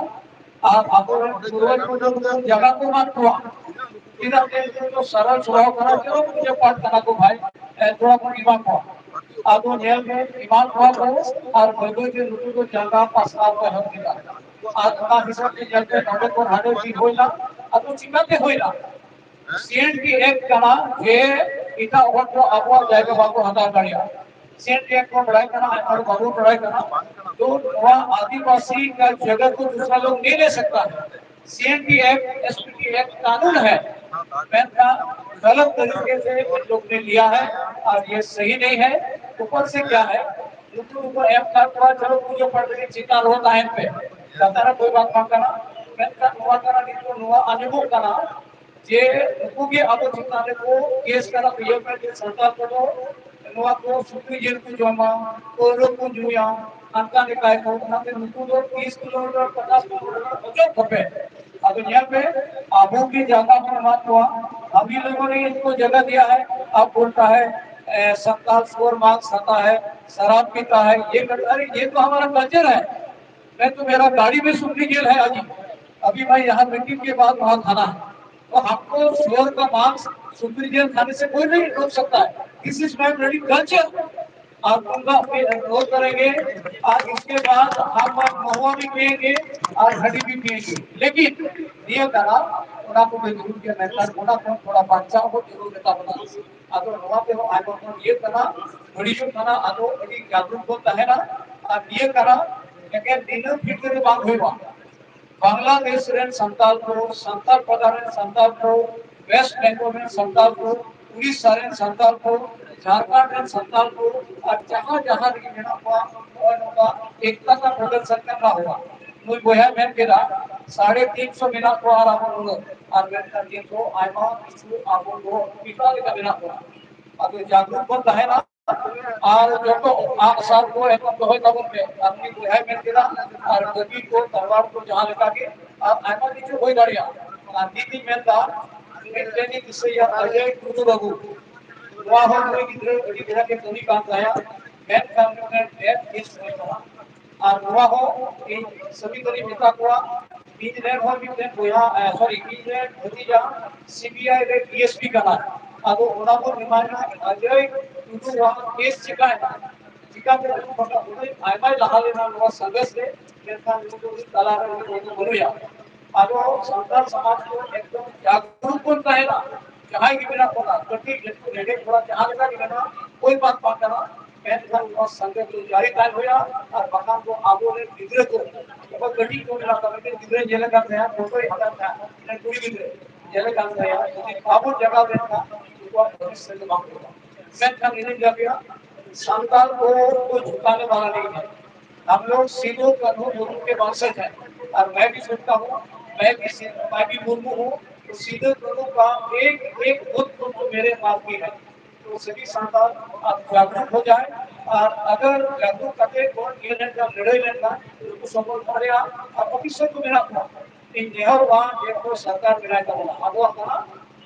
ᱟᱨ ᱟᱵᱚᱨᱮᱱ ᱯᱩᱨᱵᱚᱡᱽ ᱠᱚ ᱡᱚᱛᱚ ᱡᱟᱭᱜᱟ ᱠᱚ ᱮᱢᱟᱫ ᱠᱚᱣᱟ᱾ ᱪᱮᱫᱟᱜ ᱡᱮ ᱩᱱᱠᱩ ᱫᱚ ᱥᱚᱨᱚᱞ ᱥᱚᱵᱷᱟᱣ ᱠᱟᱱᱟ, ᱪᱮᱫ ᱯᱩᱡᱟᱹ ᱯᱟᱴ ᱠᱟᱱᱟ ᱠᱚ ᱵᱷᱟᱭ, ᱮ, ᱛᱷᱚᱲᱟ ᱵᱚᱱ ᱮᱢᱟ ᱠᱚᱣᱟ᱾ ᱟᱫᱚ ᱧᱮᱞ ᱢᱮ, ᱮᱢᱟᱱ ᱠᱚᱣᱟ ᱠᱚ, ᱟᱨ ᱵᱟᱹᱭ ᱵᱟᱹᱭ ᱛᱮ ᱱᱩᱠᱩ ᱫᱚ ᱡᱟᱸᱜᱟ ᱯᱟᱥᱱᱟᱣ ᱠᱚ ᱮᱦᱚᱵ ᱠᱮᱫᱟ᱾ ᱟᱨ ᱚᱱᱟ ᱦᱤᱥᱟᱹᱵ ᱛᱮ ᱧᱮᱞ ᱯᱮ, ᱱᱚᱰᱮ ᱠᱷᱚᱱ ᱦᱟᱸᱰᱮ ᱵᱤᱨ ᱦᱩᱭᱱᱟ᱾ ᱟᱫᱚ ᱪᱤᱠᱟᱹᱛᱮ ᱦᱩᱭᱱᱟ? ᱥᱤ ᱮᱱ ᱰᱤ ᱮᱠᱴ ᱠᱟᱱᱟ ᱡᱮ ᱮᱴᱟᱜ ᱦᱚᱲ ᱫᱚ ᱟᱵᱚᱣᱟᱜ ᱡᱟᱭᱜᱟ ᱵᱟᱠᱚ ᱦᱟᱛᱟᱣ ᱫᱟᱲᱮᱭᱟᱜᱼᱟ᱾ ᱥᱤ ᱮᱱ ᱰᱤ ᱮᱠᱴ ᱠᱚ ᱵᱟᱲᱟᱭ ᱠᱟᱱᱟ, ᱟᱭᱢᱟ ᱦᱚᱲ ᱵᱟᱵᱚᱱ ᱵᱟᱲᱟᱭ ᱠᱟᱱᱟ᱾ ᱛᱚ ᱱᱚᱣᱟ ᱟᱹᱫᱤᱵᱟᱹᱥᱤ ᱠᱟ ᱡᱟᱭᱜᱟ ᱠᱚ ᱫᱩᱥᱨᱟ ᱞᱳᱜ ᱱᱤ ᱞᱮ ᱥᱟᱠᱛᱟ ᱦᱟᱭ᱾ C N D act, S P T act कानून है, मैं गलत तरीके से इन लोग ने लिया है और ये सही नहीं है। ऊपर से क्या है, यूट्यूब पर एम कर हुआ, चलो पूजा पड़ रही, चिंता होता है इन पे, बताना कोई बात मत करना। मैं का हुआ करा, नहीं तो हुआ, अनुभव करा, जे ᱩᱱᱠᱩ ᱜᱮ ᱟᱵᱚ ᱪᱮᱛᱟᱱ ᱨᱮᱠᱚ ᱠᱮᱥ ᱠᱟᱱᱟ, ᱵᱤᱭᱮ ᱯᱮ ᱥᱟᱱᱛᱟᱲ ᱠᱚᱫᱚ ᱱᱚᱣᱟ ᱠᱚ ᱥᱩᱠᱨᱤ ᱡᱤᱞ ᱠᱚ ᱡᱚᱢᱟ, ᱯᱟᱹᱣᱨᱟᱹ ᱠᱚ ᱧᱩᱭᱟ, ᱦᱟᱱᱠᱟ ᱞᱮᱠᱟ ᱠᱚ, ᱚᱱᱟᱛᱮ ᱱᱩᱠᱩ ᱫᱚ ᱛᱤᱥ ᱠᱤᱞᱳᱢᱤᱴᱟᱨ, ᱯᱚᱪᱟᱥ ᱠᱤᱞᱳᱢᱤᱴᱟᱨ ᱚᱪᱚᱜ ᱛᱟᱯᱮ᱾ ᱟᱫᱚ ᱧᱮᱞ ᱯᱮ, ᱟᱵᱚ ᱜᱮ ᱡᱟᱭᱜᱟ ᱵᱚᱱ ᱮᱢᱟ ᱠᱚᱣᱟ, ᱦᱟᱵᱤ ᱞᱚᱜᱚᱱ ᱨᱮ ᱤᱱᱠᱚ ᱡᱟᱭᱜᱟ ᱫᱤᱭᱟ ᱦᱟᱭ, ᱟᱵ ᱵᱚᱞᱛᱟ ᱦᱟᱭ, ᱮ, ᱥᱟᱱᱛᱟᱲ ᱥᱩᱨ ᱢᱟᱸᱥ ᱠᱷᱟᱛᱟ ᱦᱟᱭ, ᱥᱟᱨᱟᱵ ᱯᱤᱛᱟ ᱦᱟᱭ, ᱭᱮ ᱠᱟᱨ-, ᱟᱨᱮ ᱭᱮ ᱛᱚ ᱦᱟᱢᱟᱨᱟ ᱠᱟᱞᱪᱟᱨ ᱦᱟᱭ। मैं तो, मेरा गाड़ी में सुखरी जेल है आज ही। अभी मैं यहाँ मीटिंग के बाद वहाँ थाना है। तो हमको सुअर का मांस, सुखरी जेल खाने से कोई नहीं रोक सकता है। This is my bloody culture। आप उनका पे अनुरोध करेंगे। आज इसके बाद हम महुआ भी पिएंगे, ᱟᱨ ᱦᱟᱺᱰᱤ ᱵᱤ ᱯᱤᱭᱮ ᱜᱮ᱾ ᱞᱮᱠᱤᱱ ᱱᱤᱭᱟᱹ ᱠᱟᱱᱟ, ᱚᱱᱟ ᱠᱚᱜᱮ ᱡᱟᱹᱨᱩᱲ ᱜᱮᱭᱟ, ᱢᱮᱱᱠᱷᱟᱱ ᱚᱱᱟ ᱠᱷᱚᱱ ᱛᱷᱚᱲᱟ ᱵᱟᱧᱪᱟᱣ ᱦᱚᱸ ᱡᱟᱹᱨᱩᱲ ᱜᱮᱛᱟ ᱵᱚᱱᱟ᱾ ᱟᱫᱚ ᱱᱚᱣᱟ ᱛᱮᱦᱚᱸ ᱟᱭᱢᱟ ᱵᱚᱱ ᱤᱭᱟᱹᱜ ᱠᱟᱱᱟ, ᱵᱟᱹᱲᱤᱡᱚᱜ ᱠᱟᱱᱟ, ᱟᱫᱚ ᱟᱹᱰᱤ ᱡᱟᱜᱽᱨᱩᱠ ᱵᱚᱱ ᱛᱟᱦᱮᱱᱟ᱾ ᱟᱨ ᱱᱤᱭᱟᱹ ᱠᱟᱱᱟ, ᱮᱠᱮᱱ ᱫᱤᱱᱟᱹᱢ ᱵᱷᱤᱛᱨᱤ ᱨᱮ ᱵᱟᱝ ᱦᱩᱭᱩᱜᱼᱟ᱾ ᱵᱟᱝᱞᱟᱫᱮᱥ ᱨᱮᱱ ᱥᱟᱱᱛᱟᱲ ᱠᱚ, ᱥᱟᱱᱛᱟᱲ ᱯᱟᱲᱟ ᱨᱮᱱ ᱥᱟᱱᱛᱟᱲ ᱠᱚ, ᱣᱮᱥᱴ ᱵᱮᱝᱜᱚᱞ ᱨᱮᱱ ᱥᱟᱱᱛᱟᱲ ᱠᱚ, ᱩᱲᱤᱥᱥᱟ ᱨᱮᱱ ᱥᱟᱱᱛᱟᱲ ᱠᱚ, ᱡᱷᱟᱲᱠᱷᱚᱸᱰ ᱨᱮᱱ ᱥᱟᱱᱛᱟᱲ ᱠᱚ, ᱟᱨ ᱡᱟᱦᱟᱸ ᱡᱟᱦᱟᱸ ᱨᱮᱜᱮ ᱢᱮᱱᱟᱜ ᱠᱚᱣᱟ, ᱱᱚᱜᱼᱚᱭ ᱱᱚᱝᱠᱟ ᱮᱠᱛᱟ ᱠᱟ ᱯᱨᱚᱫᱚᱨᱥᱚᱱ ᱠᱟᱨᱱᱟ ᱦᱩᱭᱩᱜᱼᱟ᱾ ᱱᱩᱭ ᱵᱚᱭᱦᱟᱭ ᱢᱮᱱ ᱠᱮᱫᱟ, ᱥᱟᱲᱮ ᱛᱤᱱ ᱥᱚ ᱢᱮᱱᱟᱜ ᱠᱚᱣᱟ ᱟᱨ ᱟᱵᱚ ᱱᱩᱱᱟᱹᱜ, ᱟᱨ ᱢᱮᱱᱠᱷᱟᱱ ᱱᱤᱛ ᱫᱚ ᱟᱭᱢᱟ ᱠᱤᱪᱷᱩ ᱟᱵᱚ ᱫᱚ ᱯᱤᱯᱟ ᱞᱮᱠᱟ ᱢᱮᱱᱟᱜ ᱵᱚᱱᱟ᱾ ᱟᱫᱚ ᱡᱟᱜᱽᱨᱩᱠ ᱵᱚᱱ ᱛᱟᱦᱮᱱᱟ᱾ ᱟᱨ ᱡᱚᱛᱚ ᱟᱜ ᱥᱟᱨ ᱠᱚ ᱮᱠᱫᱚᱢ ᱫᱚᱦᱚᱭ ᱛᱟᱵᱚᱱ ᱯᱮ᱾ ᱟᱨ ᱩᱱᱤ ᱵᱚᱭᱦᱟᱭ ᱢᱮᱱ ᱠᱮᱫᱟ, ᱟᱨ ᱠᱟᱹᱯᱤ ᱠᱚ, ᱛᱟᱞᱣᱟᱨ ᱠᱚ, ᱡᱟᱦᱟᱸ ᱞᱮᱠᱟ ᱜᱮ, ᱟᱨ ᱟᱭᱢᱟ ᱠᱤᱪᱷᱩ ᱦᱩᱭ ᱫᱟᱲᱮᱭᱟᱜᱼᱟ᱾ ᱟᱨ ᱱᱤᱛ ᱤᱧ ᱢᱮᱱᱫᱟ, ᱢᱤᱫᱴᱮᱱ ᱤᱧ ᱫᱤᱥᱟᱹᱭᱟ, ᱚᱡᱚᱭ ᱴᱩᱰᱩ ᱵᱟᱹᱵᱩ, ᱱᱚᱣᱟ ᱦᱚᱸ ᱱᱩᱭ ᱜᱤᱫᱽᱨᱟᱹ ᱟᱹᱰᱤ ᱵᱮᱲᱟ ᱜᱮ ᱠᱟᱹᱢᱤ ᱠᱟᱱ ᱛᱟᱦᱮᱸᱫ, ᱢᱮᱱᱠᱷᱟᱱ ᱢᱤᱫᱴᱮᱱ ᱰᱮᱛᱷ ᱠᱮᱥ ᱦᱩᱭ ᱠᱟᱱᱟ᱾ ᱟᱨ ᱱᱚᱣᱟ ᱦᱚᱸ ᱤᱧ ᱥᱟᱹᱢᱤ ᱛᱟᱹᱨᱤᱧ ᱢᱮᱛᱟ ᱠᱚᱣᱟ, ᱤᱧ ᱨᱮᱱ ᱦᱚᱸ ᱢᱤᱫᱴᱮᱱ ᱵᱚᱭᱦᱟ, ᱮ, ᱥᱚᱨᱤ, ᱤᱧ ᱨᱮᱱ ᱵᱷᱟᱹᱛᱤᱡᱟ ᱥᱤᱵᱤᱟᱭ ᱨᱮ ᱰᱤ ᱮᱥ ᱯᱤ ᱠᱟᱱᱟᱭ᱾ ᱟᱫᱚ ᱚᱱᱟ ᱵᱚᱱ ᱮᱢᱟᱭ ᱢᱟ, ᱚᱡᱚᱭ ᱴᱩᱰᱩᱣᱟᱜ ᱠᱮᱥ ᱪᱤᱠᱟᱭᱮᱱᱟ? ᱪᱤᱠᱟᱛᱮ ᱩᱱᱤ ᱵᱟᱠᱷᱨᱟ ᱩᱱᱤ ᱟᱭᱢᱟᱭ ᱞᱟᱦᱟ ᱞᱮᱱᱟ ᱱᱚᱣᱟ ᱥᱚᱝᱜᱷᱚᱨᱥ ᱨᱮ, ᱢᱮᱱᱠᱷᱟᱱ ᱱᱩᱠᱩ ᱢᱤᱫ ᱛᱟᱞᱟ ᱨᱮ ᱩᱱᱤ ᱫᱚ ᱵᱟᱹᱱᱩᱭᱟ᱾ ᱟᱵᱚ ᱥᱟᱱᱛᱟᱲ ᱥᱚᱢᱟᱡᱽ ᱠᱚ ᱮᱠᱫᱚᱢ ᱡᱟᱜᱽᱨᱩᱠ ᱵᱚᱱ ᱛᱟᱦᱮᱱᱟ᱾ ᱡᱟᱦᱟᱸᱭ ᱜᱮ ᱢᱮᱱᱟᱜ ᱵᱚᱱᱟ, ᱠᱟᱹᱴᱤᱡ ᱞᱟᱹᱴᱩ ᱨᱮᱸᱜᱮᱡ ᱠᱚᱲᱟ ᱡᱟᱦᱟᱸ ᱞᱮᱠᱟ ᱜᱮ ᱢᱮᱱᱟᱜᱼᱟ, ᱠᱳᱭ ᱵᱟᱛ ᱵᱟᱝ ᱠᱟᱱᱟ᱾ ᱢᱮᱱᱠᱷᱟᱱ ᱱᱚᱣᱟ ᱥᱚᱝᱜᱷᱚᱨᱥ ᱫᱚ ᱡᱟᱹᱨᱤ ᱛᱟᱦᱮᱱ ᱦᱩᱭᱩᱜᱼᱟ, ᱟᱨ ᱵᱟᱠᱷᱟᱱ ᱫᱚ ᱟᱵᱚᱨᱮᱱ ᱜᱤᱫᱽᱨᱟᱹ ᱠᱚ, ᱚᱠᱚᱭ ᱠᱟᱹᱴᱤᱡ ᱠᱚ ᱢᱮᱱᱟᱜ ᱠᱚᱣᱟ, ᱢᱤᱫᱴᱮᱱ ᱜᱤᱫᱽᱨᱟᱹᱧ ᱧᱮᱞᱮ ᱠᱟᱱ ᱛᱟᱦᱮᱸᱫ, ᱯᱷᱳᱴᱳᱭ ᱦᱟᱛᱟᱣ ᱛᱟᱦᱮᱸᱫ, ᱢᱤᱫᱴᱮᱱ ᱠᱩᱲᱤ ᱜᱤᱫᱽᱨᱟᱹ ᱧᱮᱞᱮ ᱠᱟᱱ ᱛᱟᱦᱮᱸᱫ, ᱡᱩᱫᱤ ᱵᱟᱵᱚᱱ ᱡᱟᱜᱟᱣ ᱞᱮᱱᱠᱷᱟᱱ ᱩᱱᱠᱩᱣᱟᱜ ᱵᱷᱚᱵᱤᱥᱥᱚᱛ ᱫᱚ ᱵᱟᱝ ᱦᱩᱭᱩᱜᱼᱟ᱾ ᱢᱮᱱᱠᱷᱟᱱ ᱤᱧᱤᱧ ᱞᱟᱹᱭᱟ, ᱥᱟᱱᱛᱟᱲ ᱠᱚ ᱠᱚ ᱡᱷᱩᱠᱟᱱᱮ ᱣᱟᱞᱟ ᱱᱟᱦᱤᱸ ᱦᱟᱭ᱾ हम लोग सिद्धू कान्हू मुर्मू के वंशज हैं और मैं भी सोचता हूँ, मैं भी सि-, मैं भी मुर्मू हूँ, तो सिद्धू कान्हू का एक एक बुत तो मेरे पास भी है। तो सभी संतान आप जागरूक हो जाए, और अगर जागरूक करते कौन ये नहीं कर लड़े नहीं कर, तो कुछ समझ पड़े आप, आप ऑफिसर को मेरा था, इन नेहरू वहाँ ये को सरकार मिला था, अब वो हमारा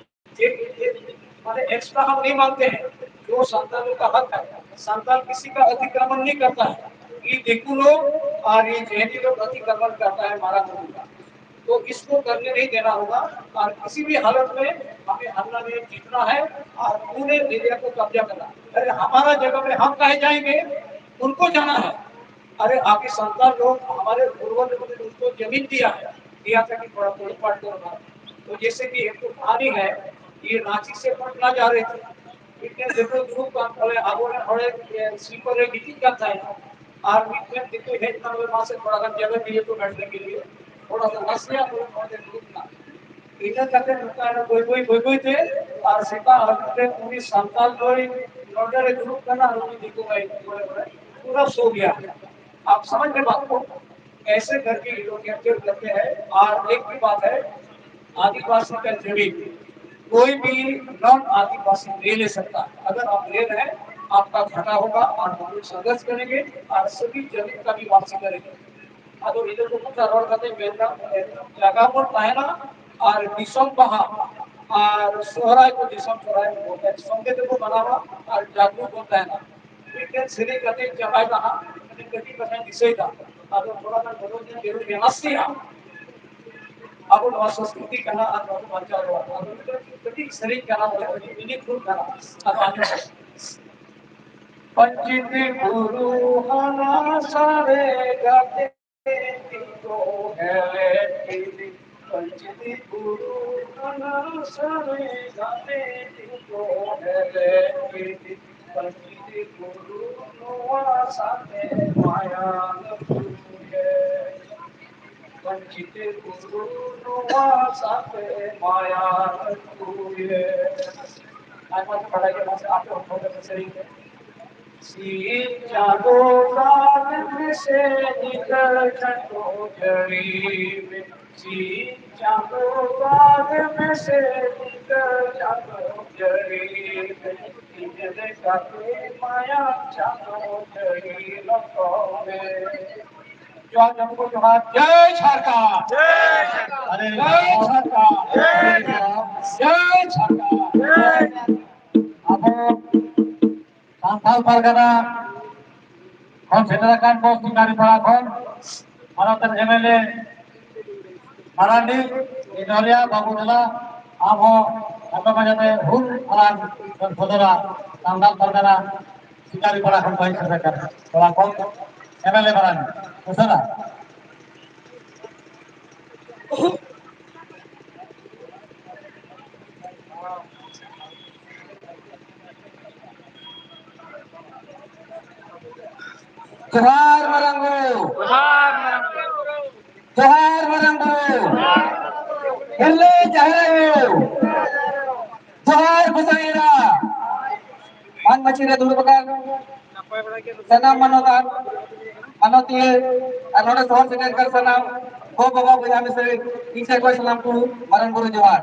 ये, ये, माने एक्स्ट्रा हम नहीं मांगते हैं, जो संतानों का हक है। संतान किसी का अतिक्रमण नहीं करता है, ये देखो लोग और ये जैनी लोग अतिक्रमण करता है हमारा धर्म का। तो इसको करने नहीं देना होगा, और किसी भी हालत में हमें हरना में जीतना है और पूरे एरिया को कब्जा करना है। अरे, हमारा जगह में हम काहे जाएंगे, उनको जाना है। अरे, आपके संतान लोग हमारे पूर्वज ने उनको जमीन दिया है, दिया था कि थोड़ा कोई पार्ट करना। तो जैसे कि एक तो कहानी है, ये रांची से पटना जा रहे थे, इतने देखो ग्रुप का बोले, अब उन्हें थोड़े ये स्लीपर रे मीटिंग करता है, और मीटिंग में देखो है इतना, मेरे पास से थोड़ा सा जगह मिले तो बैठने के लिए, थोड़ा सा नसिया को थोड़े ग्रुप का इधर करते रुका है, कोई कोई कोई कोई थे, और सीता हजरत उन्नीस संतान लोग नोटर ग्रुप का ना, उन्हीं देखो भाई, पूरा सो गया। आप समझ रहे बात को? ऐसे करके ये लोग कैप्चर करते हैं। और एक भी बात है, आदिवासी का जमीन कोई भी नॉन आदिवासी ले ले सकता है। अगर आप ले रहे हैं, आपका घाटा होगा और हम लोग संघर्ष करेंगे और सभी जमीन का भी वापसी करेंगे। ᱟᱫᱚ ᱤᱱᱟᱹ ᱠᱚ ᱠᱟᱛᱷᱟ ᱨᱚᱲ ᱠᱟᱛᱮ ᱢᱮᱱᱫᱟ, ᱡᱟᱭᱜᱟ ᱵᱚᱱ ᱛᱟᱦᱮᱱᱟ ᱟᱨ ᱫᱤᱥᱚᱢ ᱵᱟᱦᱟ ᱟᱨ ᱥᱚᱦᱨᱟᱭ ᱠᱚ ᱫᱤᱥᱚᱢ ᱥᱚᱦᱨᱟᱭ ᱵᱚᱱ ᱥᱚᱸᱜᱮ ᱛᱮᱵᱚᱱ ᱢᱟᱱᱟᱣᱟ ᱟᱨ ᱡᱟᱜᱽᱨᱩᱠ ᱵᱚᱱ ᱛᱟᱦᱮᱱᱟ᱾ ᱢᱤᱫᱴᱮᱱ ᱥᱮᱨᱮᱧ ᱠᱟᱛᱮ ᱪᱟᱵᱟᱭ ᱫᱟ ᱦᱟᱸᱜ, ᱢᱤᱫᱴᱮᱱ ᱠᱟᱹᱴᱤᱡ ᱠᱟᱛᱷᱟᱧ ᱫᱤᱥᱟᱹᱭ ᱫᱟ᱾ ᱟᱫᱚ ᱛᱷᱚᱲᱟ ᱜᱟᱱ ᱢᱚᱱᱳᱨᱚᱧᱡᱚᱱ ᱡᱟᱹᱨᱩᱲ ᱜᱮᱭᱟ, ᱱᱟᱥᱮᱭᱟᱜ ᱟᱵᱚ ᱱᱚᱣᱟ ᱥᱚᱝᱥᱠᱨᱤᱛᱤ ᱠᱟᱱᱟ ᱟᱨ ᱱᱚᱣᱟ ᱵᱟᱧᱪᱟᱣ ᱫᱚᱦᱚ ᱠᱟᱜᱼᱟ᱾ ᱟᱫᱚ ᱢᱤᱫᱴᱮᱱ ᱠᱟᱹᱴᱤᱡ ᱥᱮᱨᱮᱧ ᱠᱟᱱᱟ, ᱵᱚᱞᱮ ᱟᱹᱰᱤ ᱢᱤᱱᱤᱝᱯᱷᱩᱞ ᱠᱟᱱᱟ᱾ ᱟᱫᱚ ᱟᱸᱡᱚᱢ ᱯᱮ᱾ ᱯᱟᱹᱧᱪᱤᱛᱤ ᱵᱩᱨᱩ ᱦᱟᱱᱟ ᱥᱟᱨᱮ ᱜᱟᱛᱮ ᱛᱤᱧ ᱠᱚ ᱦᱮᱞᱮ ᱤᱫᱤ᱾ ᱯᱟᱹᱧᱪᱤᱛᱤ ᱵᱩᱨᱩ ᱦᱟᱱᱟ ᱥᱟᱨᱮ ᱜᱟᱛᱮ ᱛᱤᱧ ᱠᱚ ᱦᱮᱞᱮ ᱤᱫᱤ᱾ ᱯᱟᱹᱧᱪᱤᱛᱤ ᱵᱩᱨᱩ ᱱᱚᱣᱟ ᱥᱟᱨᱮ ᱢᱟᱭᱟᱝ ᱛᱩᱭᱮ᱾ ᱯᱟᱹᱧᱪᱤᱛᱤ ᱵᱩᱨᱩ ᱱᱚᱣᱟ ᱥᱟᱨᱮ ᱢᱟᱭᱟᱝ ᱛᱩᱭᱮ᱾ ᱟᱭᱢᱟ ᱜᱮ ᱵᱟᱰᱟᱭ ᱜᱮ ᱢᱟᱥᱮ ᱟᱯᱮ ᱦᱚᱸ ᱯᱷᱳᱱ ᱨᱮ ᱥᱮᱨᱮᱧ ᱯᱮ᱾ ᱥᱤᱧ ᱪᱟᱸᱫᱚ ᱨᱟᱜᱽ ᱢᱮᱥᱮ ᱧᱤᱫᱟᱹ ᱪᱟᱸᱫᱚ ᱡᱟᱹᱲᱤ ᱢᱮ᱾ ᱥᱤᱧ ᱪᱟᱸᱫᱚ ᱨᱟᱜᱽ ᱢᱮᱥᱮ ᱧᱤᱫᱟᱹ ᱪᱟᱸᱫᱚ ᱡᱟᱹᱲᱤ ᱢᱮ᱾ ᱤᱧ ᱞᱮᱠᱟᱛᱮ ᱢᱟᱭᱟᱢ ᱪᱟᱸᱫᱚ ᱡᱟᱹᱲᱤ ᱞᱚᱴᱚᱢ ᱢᱮ᱾ ᱡᱚᱦᱟᱨ, ᱡᱚᱦᱟᱨ, ᱡᱚᱦᱟᱨ᱾ ᱡᱟᱭ ᱡᱷᱟᱨᱠᱷᱚᱸᱰ᱾ ᱡᱟᱭ ᱡᱷᱟᱨᱠᱷᱚᱸᱰ᱾ ᱟᱨᱮ, ᱡᱟᱭ ᱡᱷᱟᱨᱠᱷᱚᱸᱰ᱾ ᱡᱟᱭ ᱡᱷᱟᱨᱠᱷᱚᱸᱰ᱾ ᱡᱟᱭ ᱡᱷᱟᱨᱠᱷᱚᱸᱰ᱾ ᱡᱟᱭ ᱡᱷᱟᱨᱠᱷᱚᱸᱰ᱾ ᱟᱵᱚ ᱥᱟᱱᱛᱟᱲ ᱯᱟᱨᱜᱟᱱᱟ ᱠᱷᱚᱱ ᱥᱮᱴᱮᱨ ᱟᱠᱟᱱ ᱠᱚ ᱥᱤᱠᱟᱨᱤᱯᱟᱲᱟ ᱠᱷᱚᱱ ᱢᱟᱱᱚᱛᱟᱱ ᱮᱢ ᱮᱞ ᱮ ᱢᱟᱨᱟᱱᱰᱤ, ᱤᱧ ᱫᱚᱦᱚᱭᱟ ᱵᱟᱹᱵᱩ ᱫᱮᱞᱟ, ᱟᱢ ᱦᱚᱸ ᱟᱯᱮ ᱢᱟᱡᱷᱮ ᱨᱮ ᱦᱩᱞ ᱟᱲᱟᱝ ᱥᱚᱫᱚᱨᱟ᱾ ᱥᱟᱱᱛᱟᱲ ᱯᱟᱨᱜᱟᱱᱟ ᱥᱤᱠᱟᱨᱤᱯᱟᱲᱟ ᱠᱷᱚᱱ ᱠᱚ ᱦᱮᱡ ᱥᱮᱴᱮᱨ ᱟᱠᱟᱱ ᱠᱚᱲᱟ ᱠᱚ᱾ ᱮᱢᱮᱞᱮ ᱢᱟᱨᱟᱝ ᱩᱥᱟᱹᱨᱟ᱾ ᱡᱚᱦᱟᱨ ᱢᱟᱨᱟᱝ ᱵᱩᱨᱩ᱾ ᱡᱚᱦᱟᱨ ᱢᱟᱨᱟᱝ ᱵᱩᱨᱩ᱾ ᱦᱮᱞᱳ ᱡᱟᱦᱮᱨ ᱟᱭᱳ᱾ ᱡᱚᱦᱟᱨ ᱜᱚᱸᱥᱟᱭ ᱮᱨᱟ᱾ ᱢᱟᱱ ᱢᱟᱹᱪᱷᱤ ᱨᱮ ᱫᱩᱲᱩᱵ ᱟᱠᱟᱱ ᱥᱟᱱᱟᱢ ᱢᱟᱱᱚᱛᱟᱱ, ᱢᱟᱱᱚᱛᱤᱭᱟᱹ ᱟᱨ ᱱᱚᱰᱮ ᱥᱚᱦᱚᱨ ᱥᱮᱴᱮᱨ ᱟᱠᱟᱱ ᱥᱟᱱᱟᱢ ᱜᱚ ᱵᱟᱵᱟ ᱵᱚᱭᱦᱟ ᱢᱤᱥᱨᱟ ᱤᱧ ᱥᱮᱫ ᱠᱷᱚᱱ ᱥᱟᱱᱟᱢ ᱠᱚ ᱢᱟᱨᱟᱝ ᱵᱩᱨᱩ ᱡᱚᱦᱟᱨ᱾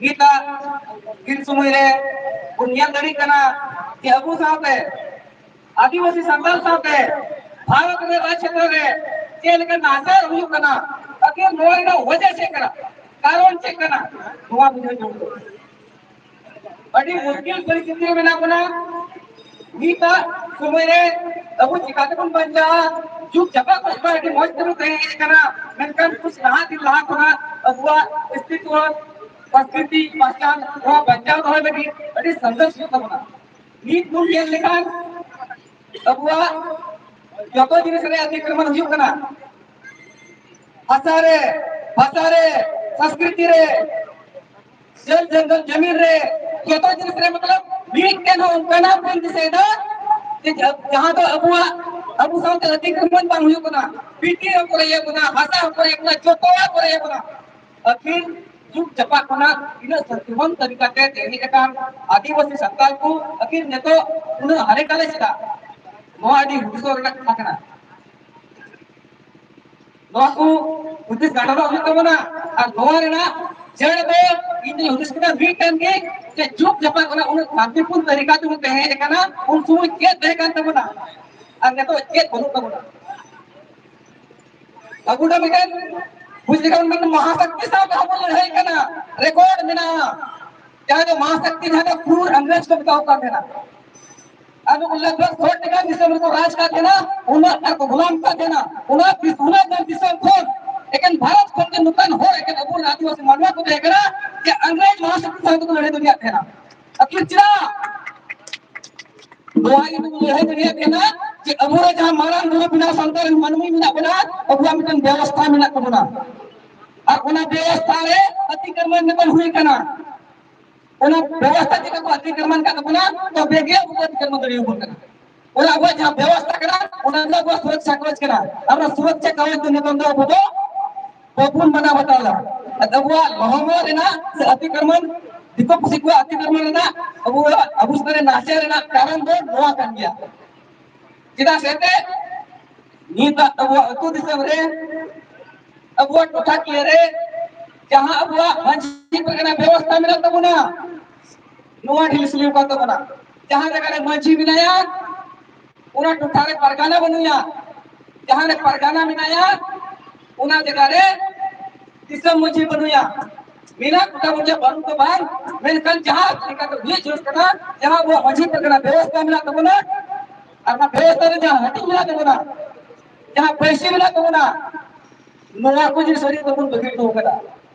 ᱱᱤᱛᱟᱜ ᱫᱤᱱ ᱥᱚᱢᱚᱭ ᱨᱮ ᱵᱚᱱ ᱧᱮᱞ ᱫᱟᱲᱮᱭᱟᱜ ᱠᱟᱱᱟ ᱡᱮ ᱟᱵᱚ ᱥᱟᱶᱛᱮ ᱟᱹᱫᱤᱵᱟᱹᱥᱤ ᱥᱟᱱᱛᱟᱲ ᱥᱟᱶᱛᱮ ᱵᱷᱟᱨᱚᱛ ᱨᱮ ᱨᱟᱡᱽ ᱠᱷᱮᱛᱨᱚ ᱨᱮ ᱪᱮᱫ ᱞᱮᱠᱟ ᱱᱟᱦᱟᱪᱟᱨ ᱦᱩᱭᱩᱜ ᱠᱟᱱᱟ, ᱟᱹᱠᱷᱤᱨ ᱱᱚᱣᱟ ᱨᱮᱱᱟᱜ ᱚᱡᱮ ᱪᱮᱫ ᱠᱟᱱᱟ, ᱠᱟᱨᱚᱱ ᱪᱮᱫ ᱠᱟᱱᱟ, ᱱᱚᱣᱟ ᱵᱩᱡᱷᱟᱹᱣ ᱧᱟᱢ ᱫᱚ ᱟᱹᱰᱤ ᱢᱩᱥᱠᱤᱞ ᱯᱚᱨᱤᱥᱛᱷᱤᱛᱤ ᱨᱮ ᱢᱮᱱᱟᱜ ᱵᱚᱱᱟ᱾ ᱱᱤᱛᱟᱜ ᱥᱚᱢᱚᱭ ᱨᱮ ᱟᱵᱚ ᱪᱤᱠᱟᱹ ᱛᱮᱵᱚᱱ ᱵᱟᱧᱪᱟᱜᱼᱟ? ᱡᱩᱜᱽ ᱡᱟᱯᱟᱜ ᱠᱷᱚᱱ ᱢᱟ ᱟᱹᱰᱤ ᱢᱚᱡᱽ ᱛᱮᱵᱚᱱ ᱛᱟᱦᱮᱸ ᱦᱮᱡ ᱟᱠᱟᱱᱟ, ᱢᱮᱱᱠᱷᱟᱱ ᱠᱩᱪ ᱱᱟᱦᱟᱜ ᱫᱤᱱ ᱞᱟᱦᱟ ᱠᱷᱚᱱᱟᱜ ᱟᱵᱚᱣᱟᱜ ᱚᱥᱛᱤᱛᱣᱚ, ᱥᱚᱝᱥᱠᱨᱤᱛᱤ, ᱯᱟᱥᱪᱟᱱ ᱱᱚᱣᱟ ᱵᱟᱧᱪᱟᱣ ᱫᱚᱦᱚᱭ ᱞᱟᱹᱜᱤᱫ ᱟᱹᱰᱤ ᱥᱚᱝᱜᱷᱚᱨᱥ ᱦᱩᱭᱩᱜ ᱛᱟᱵᱚᱱᱟ᱾ ᱱᱤᱛ ᱵᱚᱱ ᱧᱮᱞ ᱞᱮᱠᱷᱟᱱ ᱟᱵᱚᱣᱟᱜ ᱡᱚᱛᱚ ᱡᱤᱱᱤᱥ ᱨᱮ ᱚᱛᱤᱠᱨᱚᱢᱚᱱ ᱦᱩᱭᱩᱜ ᱠᱟᱱᱟ᱾ ᱦᱟᱥᱟ ᱨᱮ, ᱵᱷᱟᱥᱟ ᱨᱮ, ᱥᱚᱝᱥᱠᱨᱤᱛᱤ ᱨᱮ, ᱡᱚᱞ ᱡᱚᱝᱜᱚᱞ ᱡᱟᱢᱤᱱ ᱨᱮ, ᱡᱚᱛᱚ ᱡᱤᱱᱤᱥ ᱨᱮ ᱢᱚᱛᱞᱚᱵ ᱢᱤᱫᱴᱮᱱ ᱦᱚᱸ ᱚᱱᱠᱟᱱᱟᱜ ᱵᱚᱱ ᱫᱤᱥᱟᱹᱭᱮᱫᱟ ᱡᱮ ᱡᱟᱦᱟᱸ ᱫᱚ ᱟᱵᱚᱣᱟᱜ, ᱟᱵᱚ ᱥᱟᱶᱛᱮ ᱚᱛᱤᱠᱨᱚᱢᱚᱱ ᱵᱟᱝ ᱦᱩᱭᱩᱜ ᱠᱟᱱᱟ᱾ ᱵᱤᱴᱤ ᱦᱚᱸ ᱠᱚ ᱨᱮᱡ ᱮᱫ ᱵᱚᱱᱟ, ᱵᱷᱟᱥᱟ ᱦᱚᱸ ᱠᱚ ᱨᱮᱡ ᱮᱫ ᱵᱚᱱᱟ, ᱡᱚᱛᱚᱣᱟᱜ ᱠᱚ ᱨᱮᱡ ᱮᱫ ᱵᱚᱱᱟ᱾ ᱟᱹᱠᱷᱤᱨ ᱡᱩᱜᱽ ᱡᱟᱯᱟᱜ ᱠᱷᱚᱱᱟᱜ ᱛᱤᱱᱟᱹᱜ ᱥᱟᱱᱛᱤᱵᱚᱱ ᱛᱟᱹᱨᱤᱠᱟ ᱛᱮ ᱛᱮᱦᱮᱧ ᱟᱠᱟᱱ ᱟᱹᱫᱤᱵᱟᱹᱥᱤ ᱥᱟᱱᱛᱟᱲ ᱠᱚ ᱟᱹᱠᱷᱤᱨ ᱱᱤᱛᱚᱜ ᱩᱱᱟᱹᱜ ᱦᱟᱞᱮ ᱠᱟᱞᱮ ᱪᱮᱫᱟᱜ? ᱱᱚᱣᱟ ᱟᱹᱰᱤ ᱦᱩᱫᱤᱥᱚᱜ ᱨᱮᱱᱟᱜ ᱠᱟᱛᱷᱟ ᱠᱟᱱᱟ᱾ ᱱᱚᱣᱟ ᱠᱚ ᱦᱩᱫᱤᱥ ᱜᱟᱰᱚᱨᱚᱜ ᱦᱩᱭᱩᱜ ᱛᱟᱵᱚᱱᱟ᱾ ᱟᱨ ᱱᱚᱣᱟ ᱨᱮᱱᱟᱜ ᱡᱟᱹᱲ ᱫᱚ ᱤᱧ ᱫᱚᱧ ᱦᱩᱫᱤᱥ ᱠᱟᱱᱟ ᱢᱤᱫᱴᱮᱱ ᱜᱮ, ᱡᱮ ᱡᱩᱜᱽ ᱡᱟᱯᱟᱜ ᱠᱷᱚᱱᱟᱜ ᱩᱱᱟᱹᱜ ᱥᱟᱱᱛᱤᱯᱩᱨ ᱛᱟᱹᱨᱤᱠᱟ ᱛᱮᱵᱚᱱ ᱛᱟᱦᱮᱸ ᱠᱟᱱᱟ, ᱩᱱ ᱥᱚᱢᱚᱭ ᱪᱮᱫ ᱛᱟᱦᱮᱸ ᱠᱟᱱ ᱛᱟᱵᱚᱱᱟ ᱟᱨ ᱱᱤᱛᱚᱜ ᱪᱮᱫ ᱵᱟᱹᱱᱩᱜ ᱛᱟᱵᱚᱱᱟ? ᱟᱵᱚ ᱫᱚ ᱢᱤᱫᱴᱮᱱ ᱵᱩᱡᱽ ᱞᱮᱠᱷᱟᱱ ᱢᱤᱫᱴᱮᱱ ᱢᱚᱦᱟᱥᱚᱠᱛᱤ ᱥᱟᱶ ᱛᱮᱦᱚᱸ ᱵᱚᱱ ᱞᱟᱹᱲᱦᱟᱹᱭ ᱠᱟᱱᱟ, ᱨᱮᱠᱚᱨᱰ ᱢᱮᱱᱟᱜᱼᱟ᱾ ᱡᱟᱦᱟᱸ ᱫᱚ ᱢᱚᱦᱟᱥᱚᱠᱛᱤ, ᱡᱟᱦᱟᱸ ᱫᱚ ᱠᱨᱩᱨ ᱤᱝᱨᱮᱡᱽ ᱠᱚ ᱢᱮᱛᱟᱣ ᱠᱟᱱ ᱛᱟᱦᱮᱱᱟ᱾ ᱟᱨ ᱱᱩᱠᱩ ᱞᱟᱜᱽ ᱵᱷᱟᱜᱽ ᱥᱚ ᱴᱟᱠᱟ ᱫᱤᱥᱚᱢ ᱨᱮᱠᱚ ᱨᱟᱡᱽ ᱠᱟᱱ ᱛᱟᱦᱮᱱᱟ, ᱩᱱᱟᱹᱜ ᱟᱨ ᱠᱚ ᱜᱩᱞᱟᱢ ᱠᱟᱱ ᱛᱟᱦᱮᱱᱟ᱾ ᱚᱱᱟ ᱫᱤᱥ-, ᱩᱱᱟᱹᱜ ᱜᱟᱱ ᱫᱤᱥᱚᱢ ᱠᱷᱚᱱ ᱮᱠᱮᱱ ᱵᱷᱟᱨᱚᱛ ᱠᱷᱚᱱ ᱜᱮ ᱱᱚᱝᱠᱟᱱ ᱦᱚᱲ ᱮᱠᱮᱱ ᱟᱵᱚ ᱟᱹᱫᱤᱵᱟᱹᱥᱤ ᱢᱟᱱᱣᱟ ᱠᱚ ᱛᱟᱦᱮᱸ ᱠᱟᱱᱟ ᱡᱮ ᱤᱝᱨᱮᱡᱽ ᱢᱚᱦᱟᱥᱚᱠᱛᱤ ᱥᱟᱶ ᱛᱮᱠᱚ ᱞᱟᱹᱲᱦᱟᱹᱭ ᱫᱟᱲᱮᱭᱟᱜ ᱛᱟᱦᱮᱱᱟ᱾ ᱟᱹᱠᱷᱤᱨ ᱪᱮᱫᱟᱜ? ᱱᱚᱣᱟ ᱜᱮ ᱵᱚᱱ ᱞᱟᱹᱲᱦᱟᱹᱭ ᱫᱟᱲᱮᱭᱟᱜ ᱠᱟᱱᱟ ᱡᱮ ᱟᱵᱚᱨᱮ ᱡᱟᱦᱟᱸ ᱢᱟᱨᱟᱝ ᱵᱩᱨᱩ ᱵᱮᱱᱟᱣ ᱥᱟᱱᱛᱟᱲ ᱨᱮᱱ ᱢᱟᱹᱱᱢᱤ ᱢᱮᱱᱟᱜ ᱵᱚᱱᱟ, ᱟᱵᱚᱣᱟᱜ ᱢᱤᱫᱴᱟᱝ ᱵᱮᱵᱚᱥᱛᱷᱟ ᱢᱮᱱᱟᱜ ᱛᱟᱵᱚᱱᱟ᱾ ᱟᱨ ᱚᱱᱟ ᱵᱮᱵᱚᱥᱛᱷᱟ ᱨᱮ ᱟᱹᱛᱤ ᱠᱟᱹᱨᱢᱟᱹᱱ ᱱᱤᱛᱚᱜ ᱦᱩᱭ ᱠᱟᱱᱟ᱾ ᱚᱱᱟ ᱵᱮᱵᱚᱥᱛᱷᱟ ᱪᱮᱫ ᱞᱮᱠᱟ ᱠᱚ ᱟᱹᱛᱤ ᱠᱟᱹᱨᱢᱟᱹᱱ ᱠᱟᱜ ᱛᱟᱵᱚᱱᱟ, ᱛᱚᱵᱮ ᱜᱮ ᱟᱵᱚ ᱟᱹᱛᱤ ᱠᱟᱹᱨᱢᱟᱹᱱ ᱫᱟᱲᱮᱭᱟᱵᱚᱱ ᱠᱟᱱᱟ᱾ ᱚᱱᱟ ᱟᱵᱚᱣᱟᱜ ᱡᱟᱦᱟᱸ ᱵᱮᱵᱚᱥᱛᱷᱟ ᱠᱟᱱᱟ, ᱚᱱᱟ ᱫᱚ ᱟᱵᱚᱣᱟᱜ ᱥᱩᱨᱚᱠᱷᱟ ᱠᱚᱵᱚᱪ ᱠᱟᱱᱟ᱾ ᱟᱨ ᱚᱱᱟ ᱥᱩᱨᱚᱠᱷᱟ ᱠᱚᱵᱚᱪ ᱫᱚ ᱱᱤᱛᱚᱝ ᱫᱚ ᱟᱵᱚ ᱫᱚ ᱵᱟᱵᱚᱱ ᱢᱟᱱᱟᱣ ᱵᱟᱛᱟᱣ ᱮᱫᱟ᱾ ᱟᱨ ᱟᱵᱚᱣᱟᱜ ᱦᱚᱲᱢᱚ ᱨᱮᱱᱟᱜ ᱥᱮ ᱟᱹᱛᱤ ᱠᱟᱹᱨᱢᱟᱹᱱ, ᱫᱤᱠᱩ ᱯᱩᱥᱤ ᱠᱚᱣᱟᱜ ᱟᱹᱛᱤ ᱠᱟᱹᱨᱢᱟᱹᱱ ᱨᱮᱱᱟᱜ ᱟᱵᱚᱣᱟᱜ ᱟᱵᱚ ᱥᱟᱶᱛᱟ ᱨᱮ ᱱᱟᱥᱮ ᱨᱮᱱᱟᱜ ᱠᱟᱨᱚᱱ ᱫᱚ ᱱᱚᱣᱟ ᱠᱟᱱ ᱜᱮᱭᱟ᱾ ᱪᱮᱫᱟᱜ ᱥᱮ ᱮᱱᱛᱮᱫ ᱱᱤᱛᱟᱜ ᱟᱵᱚᱣᱟᱜ ᱟᱹᱛᱩ ᱫᱤᱥᱚᱢ ᱨᱮ, ᱟᱵᱚᱣᱟᱜ ᱴᱚᱴᱷᱟ ᱠᱤᱭᱟᱹ ᱨᱮ ᱡᱟᱦᱟᱸ ᱟᱵᱚᱣᱟᱜ ᱢᱟᱹᱡᱷᱤ ᱯᱟᱨᱜᱟᱱᱟ ᱵᱮᱵᱚᱥᱛᱷᱟ ᱢᱮᱱᱟᱜ ᱛᱟᱵᱚᱱᱟ, ᱱᱚᱣᱟ ᱰᱷᱤᱞ ᱥᱤᱞᱤ ᱠᱟᱱ ᱛᱟᱵᱚᱱᱟ᱾ ᱡᱟᱦᱟᱸ ᱡᱟᱭᱜᱟ ᱨᱮ ᱢᱟᱹᱡᱷᱤ ᱢᱮᱱᱟᱭᱟ, ᱚᱱᱟ ᱴᱚᱴᱷᱟ ᱨᱮ ᱯᱟᱨᱜᱟᱱᱟ ᱵᱟᱹᱱᱩᱭᱟ᱾ ᱡᱟᱦᱟᱸ ᱨᱮ ᱯᱟᱨᱜᱟᱱᱟ ᱢᱮᱱᱟᱭᱟ, ᱚᱱᱟ ᱡᱟᱭᱜᱟ ᱨᱮ ᱫᱤᱥᱚᱢ ᱢᱟᱹᱡᱷᱤ ᱵᱟᱹᱱᱩᱭᱟ᱾ ᱢᱮᱱᱟᱜ ᱠᱚᱛᱟ ᱵᱚᱱ ᱜᱮᱭᱟ, ᱵᱟᱹᱱᱩᱜ ᱫᱚ ᱵᱟᱝ, ᱢᱮᱱᱠᱷᱟᱱ ᱡᱟᱦᱟᱸ ᱞᱮᱠᱟᱛᱮ ᱦᱩᱭ ᱡᱟᱹᱨᱩᱲ ᱠᱟᱱᱟ, ᱡᱟᱦᱟᱸ ᱟᱵᱚᱣᱟᱜ ᱢᱟᱹᱡᱷᱤ ᱯᱟᱨᱜᱟᱱᱟ ᱵᱮᱵᱚᱥᱛᱷᱟ ᱢᱮᱱᱟᱜ ᱛᱟᱵᱚᱱᱟ, ᱟᱨ ᱚᱱᱟ ᱵᱮᱵᱚᱥᱛᱷᱟ ᱨᱮ ᱡᱟᱦᱟᱸ ᱦᱟᱹᱴᱤᱧ ᱢᱮᱱᱟᱜ ᱛᱟᱵᱚᱱᱟ, ᱡᱟᱦᱟᱸ ᱯᱟᱹᱨᱥᱤ ᱢᱮᱱᱟᱜ ᱛᱟᱵᱚᱱᱟ, ᱱᱚᱣᱟ ᱠᱚ ᱡᱤᱱᱤᱥ ᱟᱹᱰᱤ ᱛᱮᱵᱚᱱ ᱵᱟᱹᱜᱤ ᱦᱚᱴᱚ ᱠᱟᱫᱟ᱾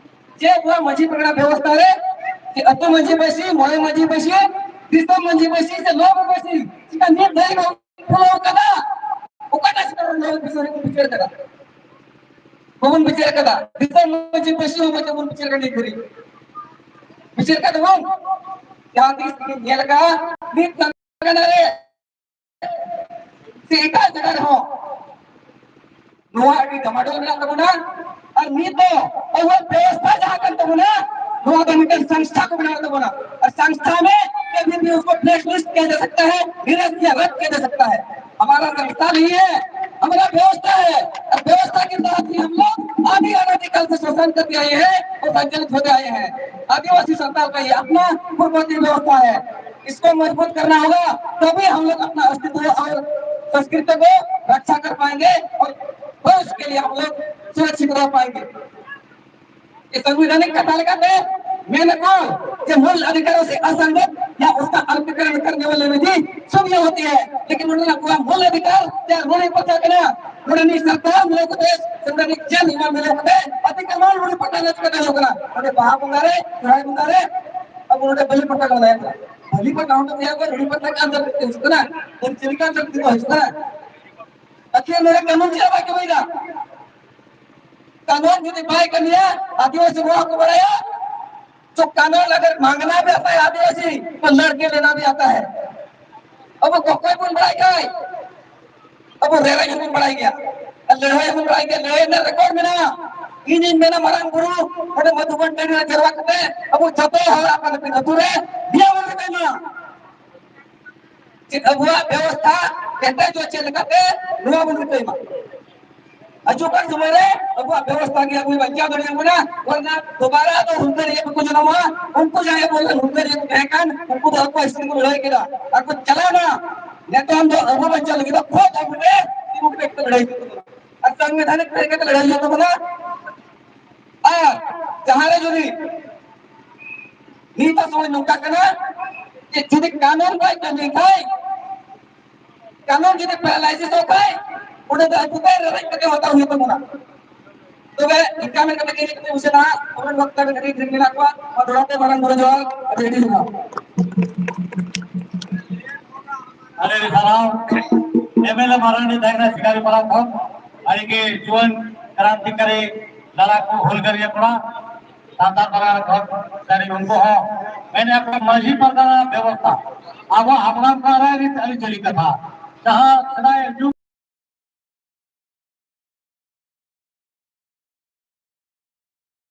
ᱡᱮ ᱟᱵᱚᱣᱟᱜ ᱢᱟᱹᱡᱷᱤ ᱯᱟᱨᱜᱟᱱᱟ ᱵᱮᱵᱚᱥᱛᱷᱟ ᱨᱮ ᱡᱮ ᱟᱹᱛᱩ ᱢᱟᱹᱡᱷᱤ ᱯᱟᱹᱨᱥᱤ, ᱢᱚᱬᱮ ᱢᱟᱹᱡᱷᱤ ᱯᱟᱹᱨᱥᱤ, ᱫᱤᱥᱚᱢ ᱢᱟᱹᱡᱷᱤ ᱯᱟᱹᱨᱥᱤ ᱥᱮ ᱞᱚ ᱯᱟᱹᱨᱥᱤ, ᱪᱮᱫᱟᱜ ᱱᱤᱛ ᱫᱷᱟᱹᱵᱤᱡ ᱵᱟᱵᱚᱱ ᱠᱷᱩᱞᱟᱹᱣ ᱠᱟᱫᱟ? ᱚᱠᱟᱴᱟᱜ ᱪᱮᱛᱟᱱ ᱨᱮ ᱱᱚᱣᱟ ᱵᱤᱥᱚᱭ ᱨᱮ ᱵᱤᱪᱟᱹᱨ ᱠᱟᱫᱟ? ᱵᱟᱵᱚᱱ ᱵᱤᱪᱟᱹᱨ ᱠᱟᱫᱟ᱾ ᱫᱤᱥᱚᱢ ᱢᱟᱹᱡᱷᱤ ᱯᱟᱹᱨᱥᱤ ᱦᱚᱸ ᱵᱟᱵᱚᱱ ᱵᱤᱪᱟᱹᱨ ᱠᱟᱫᱟ ᱱᱤᱛ ᱫᱷᱟᱹᱵᱤᱡ᱾ ᱵᱤᱪᱟᱹᱨ ᱠᱟᱫᱟ ᱵᱚᱱ? ᱡᱟᱦᱟᱸ ᱛᱤᱥ ᱵᱚᱱ ᱧᱮᱞ ᱠᱟᱜᱼᱟ, ᱱᱤᱛ ᱯᱟᱨᱜᱟᱱᱟ ᱨᱮ ᱥᱮ ᱮᱴᱟᱜ ᱡᱟᱭᱜᱟ ᱨᱮᱦᱚᱸ ᱱᱚᱣᱟ ᱟᱹᱰᱤ ᱰᱟᱢᱟᱰᱳᱞ ᱢᱮᱱᱟᱜ ᱛᱟᱵᱚᱱᱟ᱾ ᱟᱨ ᱱᱤᱛ ᱫᱚ ᱟᱵᱚᱣᱟᱜ ᱵᱮᱵᱚᱥᱛᱷᱟ ᱡᱟᱦᱟᱸ ᱠᱟᱱ ᱛᱟᱵᱚᱱᱟ, ᱱᱚᱣᱟ ᱫᱚ ᱢᱤᱫᱴᱮᱱ ᱥᱚᱝᱥᱛᱷᱟ ᱠᱚ ᱵᱮᱱᱟᱣ ᱛᱟᱵᱚᱱᱟ᱾ ᱟᱨ ᱥᱚᱝᱥᱛᱷᱟ ᱢᱮ ᱠᱟᱵᱷᱤ ᱵᱷᱤ ᱩᱥᱠᱳ ᱵᱞᱮᱠ ᱞᱤᱥᱴ ᱠᱤᱭᱟ ᱡᱟ ᱥᱠᱛᱟ ᱦᱟᱭ, ᱱᱤᱨस्त या रद्द किया जा सकता है। हमारा संस्था नहीं है, हमारा व्यवस्था है। और व्यवस्था के तहत ही हम लोग आदि अनादिकाल से शासन करते आए हैं और संचालित होते आए हैं। आदिवासी संताल का ये अपना पूर्ववर्ती व्यवस्था है। इसको मजबूत करना होगा, तभी हम लोग अपना अस्तित्व और संस्कृति को रक्षा कर पाएंगे और भविष्य के लिए हम लोग सुरक्षित रह पाएंगे। ये संवैधानिक कथा लेकर के मैंने कहा कि मूल अधिकारों से असंगत या उसका अल्पीकरण करने वाले विधि सब ये होती है, लेकिन उन्होंने अपना मूल अधिकार या रूढ़ि पर क्या करना, उन्होंने सरकार मिले को देश संवैधानिक जन इमाम मिले को दे अतिक्रमण रूढ़ि पट्टा नच कर देने को ना, उन्होंने बहा बुंगारे, चढ़ाई बुंगारे, अब उन्होंने बलि पट्टा बनाया था। ᱵᱷᱟᱹᱞᱤ ᱠᱚ ᱰᱟᱣᱩᱱᱞᱳᱰ ᱮᱫᱟ ᱠᱚ, ᱨᱩᱲᱤ ᱯᱟᱛᱟ ᱠᱟᱱ ᱛᱟᱠᱚ ᱦᱤᱡᱩᱜ ᱠᱟᱱᱟ, ᱟᱹᱨᱤᱪᱟᱹᱞᱤ ᱠᱟᱱ ᱛᱟᱠᱚ ᱦᱤᱡᱩᱜ ᱠᱟᱱᱟ᱾ ᱟᱹᱠᱷᱤᱨ ᱱᱚᱰᱮ ᱠᱟᱹᱱᱩᱱ ᱪᱮᱫᱟᱜ ᱵᱟᱭ ᱠᱟᱹᱢᱤᱭᱮᱫᱟ? ᱠᱟᱹᱱᱩᱱ ᱡᱩᱫᱤ ᱵᱟᱭ ᱠᱟᱹᱢᱤᱭᱟ, ᱟᱹᱫᱤᱵᱟᱹᱥᱤ ᱱᱚᱣᱟ ᱠᱚ ᱵᱟᱲᱟᱭᱟ, ᱛᱚ ᱠᱟᱹᱱᱩᱱ ᱟᱜᱟᱨ ᱢᱟᱝᱜᱟᱱᱟ ᱵᱷᱤ ᱟᱛᱟ ᱦᱟᱭ ᱟᱹᱫᱤᱵᱟᱹᱥᱤ, ᱛᱚ ᱞᱟᱲᱠᱮ ᱞᱮᱱᱟ ᱵᱷᱤ ᱟᱛᱟ ᱦᱟᱭ᱾ ᱟᱵᱚ ᱠᱚᱠᱚᱭ ᱵᱚᱱ ᱵᱟᱲᱟᱭ ᱠᱷᱟᱡ, ᱟᱵᱚ ᱨᱮᱸᱜᱮᱡ ᱦᱚᱸᱵᱚᱱ ᱵᱟᱲᱟᱭ ᱜᱮᱭᱟ, ᱟᱨ ᱞᱟᱹᱲᱦᱟᱹᱭ ᱦᱚᱸᱵᱚᱱ ᱵᱟᱲᱟᱭ ᱜᱮᱭᱟ, ᱞᱟᱹᱲᱦᱟᱹᱭ ᱨᱮᱱᱟᱜ ᱨᱮᱠᱚᱨᱰ ᱢᱮᱱᱟᱜᱼᱟ᱾ ᱤᱧᱤᱧ ᱢᱮᱱᱟ, ᱢᱟᱨᱟᱝ ᱵᱩᱨᱩ ᱚᱸᱰᱮ ᱢᱚᱫᱷᱩᱵᱚᱱ ᱴᱟᱺᱰᱤ ᱨᱮ ᱡᱟᱨᱣᱟ ᱠᱟᱛᱮ ᱟᱵᱚ ᱡᱚᱛᱚ ᱦᱚᱲ ᱟᱯᱟᱱ ᱟᱹᱯᱤᱱ ᱟᱹᱛᱩ ᱨᱮ ᱵᱤᱭᱟ ᱵᱚᱱ ᱨᱤᱠᱟᱹᱭ ᱢᱟ᱾ ᱪᱮᱫ ᱟᱵᱚᱣᱟᱜ ᱵᱮᱵᱚᱥᱛᱷᱟ ᱠᱮᱴᱮᱡᱚᱜ ᱪᱮᱫ ᱞᱮᱠᱟᱛᱮ, ᱱᱚᱣᱟ ᱵᱚᱱ ᱨᱤᱠᱟᱹᱭ ᱢᱟ᱾ ᱦᱤᱡᱩᱜ ᱠᱟᱱ ᱥᱚᱢᱚᱭ ᱨᱮ ᱟᱵᱚᱣᱟᱜ ᱵᱮᱵᱚᱥᱛᱷᱟ ᱜᱮ ᱟᱵᱚᱭ ᱵᱟᱧᱪᱟᱣ ᱫᱟᱲᱮᱭᱟᱵᱚᱱᱟ᱾ ᱵᱟᱝᱠᱷᱟᱱ ᱫᱚᱵᱟᱨᱟ ᱫᱚ ᱦᱩᱞᱜᱟᱹᱨᱤᱭᱟᱹ ᱠᱚᱠᱚ ᱡᱟᱱᱟᱢᱚᱜᱼᱟ᱾ ᱩᱱᱠᱩ ᱡᱟᱦᱟᱸᱭ ᱟᱵᱚ ᱦᱩᱞᱜᱟᱹᱨᱤᱭᱟᱹ ᱠᱚ ᱛᱟᱦᱮᱸ ᱠᱟᱱ, ᱩᱱᱠᱩ ᱫᱚ ᱟᱠᱚᱣᱟᱜ ᱥᱤᱥᱴᱮᱢ ᱠᱚ ᱞᱟᱹᱲᱦᱟᱹᱭ ᱠᱮᱫᱟ ᱟᱨ ᱠᱚ ᱪᱟᱞᱟᱣᱱᱟ᱾ ᱱᱤᱛᱚᱝ ᱫᱚ ᱟᱵᱚ ᱵᱟᱧᱪᱟᱣ ᱞᱟᱹᱜᱤᱫ ᱫᱚ ᱠᱷᱚᱫ ᱟᱵᱚ ᱜᱮ ᱰᱮᱢᱳᱠᱨᱮᱴ ᱠᱚ ᱞᱟᱹᱲᱦᱟᱹᱭ ᱦᱩᱭᱩᱜ ᱛᱟᱵᱚᱱᱟ ᱟᱨ ᱥᱟᱝᱵᱤᱫᱷᱟᱱᱤᱠ ᱛᱟᱦᱮᱸ ᱠᱟᱛᱮ ᱞᱟᱹᱲᱦᱟᱹᱭ ᱦᱩᱭᱩᱜ ᱛᱟᱵᱚᱱᱟ᱾ ᱟᱨ ᱡᱟᱦᱟᱸ ᱨᱮ ᱡᱩᱫᱤ ᱱᱤᱛᱟᱜ ᱥᱚᱢᱚᱭ ᱱᱚᱝᱠᱟ ᱠᱟᱱᱟ ᱡᱮ ᱡᱩᱫᱤ ᱠᱟᱹᱱᱩᱱ ᱵᱟᱭ ᱠᱟᱹᱢᱤ ᱠᱷᱟᱡ, ᱠᱟᱹᱱᱩᱱ ᱡᱩᱫᱤ ᱯᱮᱨᱟᱞᱟᱭᱥᱤᱥ ᱚᱜ ᱠᱷᱟᱡ, ᱚᱸᱰᱮ ᱫᱚ ᱟᱵᱚ ᱛᱮ ᱨᱮᱵᱮᱫ ᱠᱟᱛᱮ ᱦᱟᱛᱟᱣ ᱦᱩᱭᱩᱜ ᱛᱟᱵᱚᱱᱟ᱾ ᱛᱚᱵᱮ ᱤᱱᱠᱟ ᱢᱮᱱ ᱠᱟᱛᱮ ᱜᱮ ᱤᱧ ᱢᱩᱪᱟᱹᱫᱟ᱾ ᱟᱵᱚᱨᱮᱱ ᱵᱚᱠᱛᱟ ᱠᱚ ᱟᱹᱰᱤ ᱰᱷᱮᱨ ᱢᱮᱱᱟᱜ ᱠᱚᱣᱟ᱾ ᱢᱟ ᱫᱚᱦᱲᱟ ᱛᱮ ᱢᱟᱨᱟᱝ ᱵᱩᱨᱩ ᱡᱚᱦᱟᱨ, ᱟᱹᱰᱤ ᱟᱹᱰᱤ ᱡᱚᱦᱟᱨ᱾ ᱟᱹᱰᱤ ᱟᱹᱰᱤ ᱥᱟᱨᱦᱟᱣ᱾ ᱮᱢ ᱮᱞ ᱮ ᱢᱟᱨᱟᱝᱰᱤ ᱛᱟᱦᱮᱸ ᱠᱟᱱᱟ ᱥᱤᱠᱟᱨᱤ ᱯᱟᱲᱟ ᱠᱷᱚᱱ, ᱟᱹᱰᱤ ᱜᱮ ᱡᱩᱣᱟᱹᱱ ᱠᱨᱟᱱᱛᱤᱠᱟᱨᱤ ᱞᱟᱲᱟ ᱠᱚ ᱦᱩᱞᱜᱟᱹᱨᱤᱭᱟᱹ ᱠᱚᱲᱟ᱾ ᱥᱟᱱᱛᱟᱲ ᱯᱟᱨᱜᱟᱱᱟ ᱠᱷᱚᱱ ᱥᱟᱹᱨᱤ ᱩᱱᱠᱩ ᱦᱚᱸ ᱢᱮᱱᱮᱫ ᱠᱚ ᱢᱟᱹᱡᱷᱤ ᱯᱟᱨᱜᱟᱱᱟ ᱵᱮᱵᱚᱥᱛᱷᱟ, ᱟᱵᱚ ᱦᱟᱯᱲᱟᱢ ᱠᱚᱣᱟᱜ ᱨᱟᱭᱨᱤᱛ ᱟᱹᱨᱤᱪᱟᱹᱞᱤ ᱠᱟᱛᱷᱟ, ᱡᱟᱦᱟᱸ ᱥᱮᱫᱟᱭ ᱡᱩᱜᱽ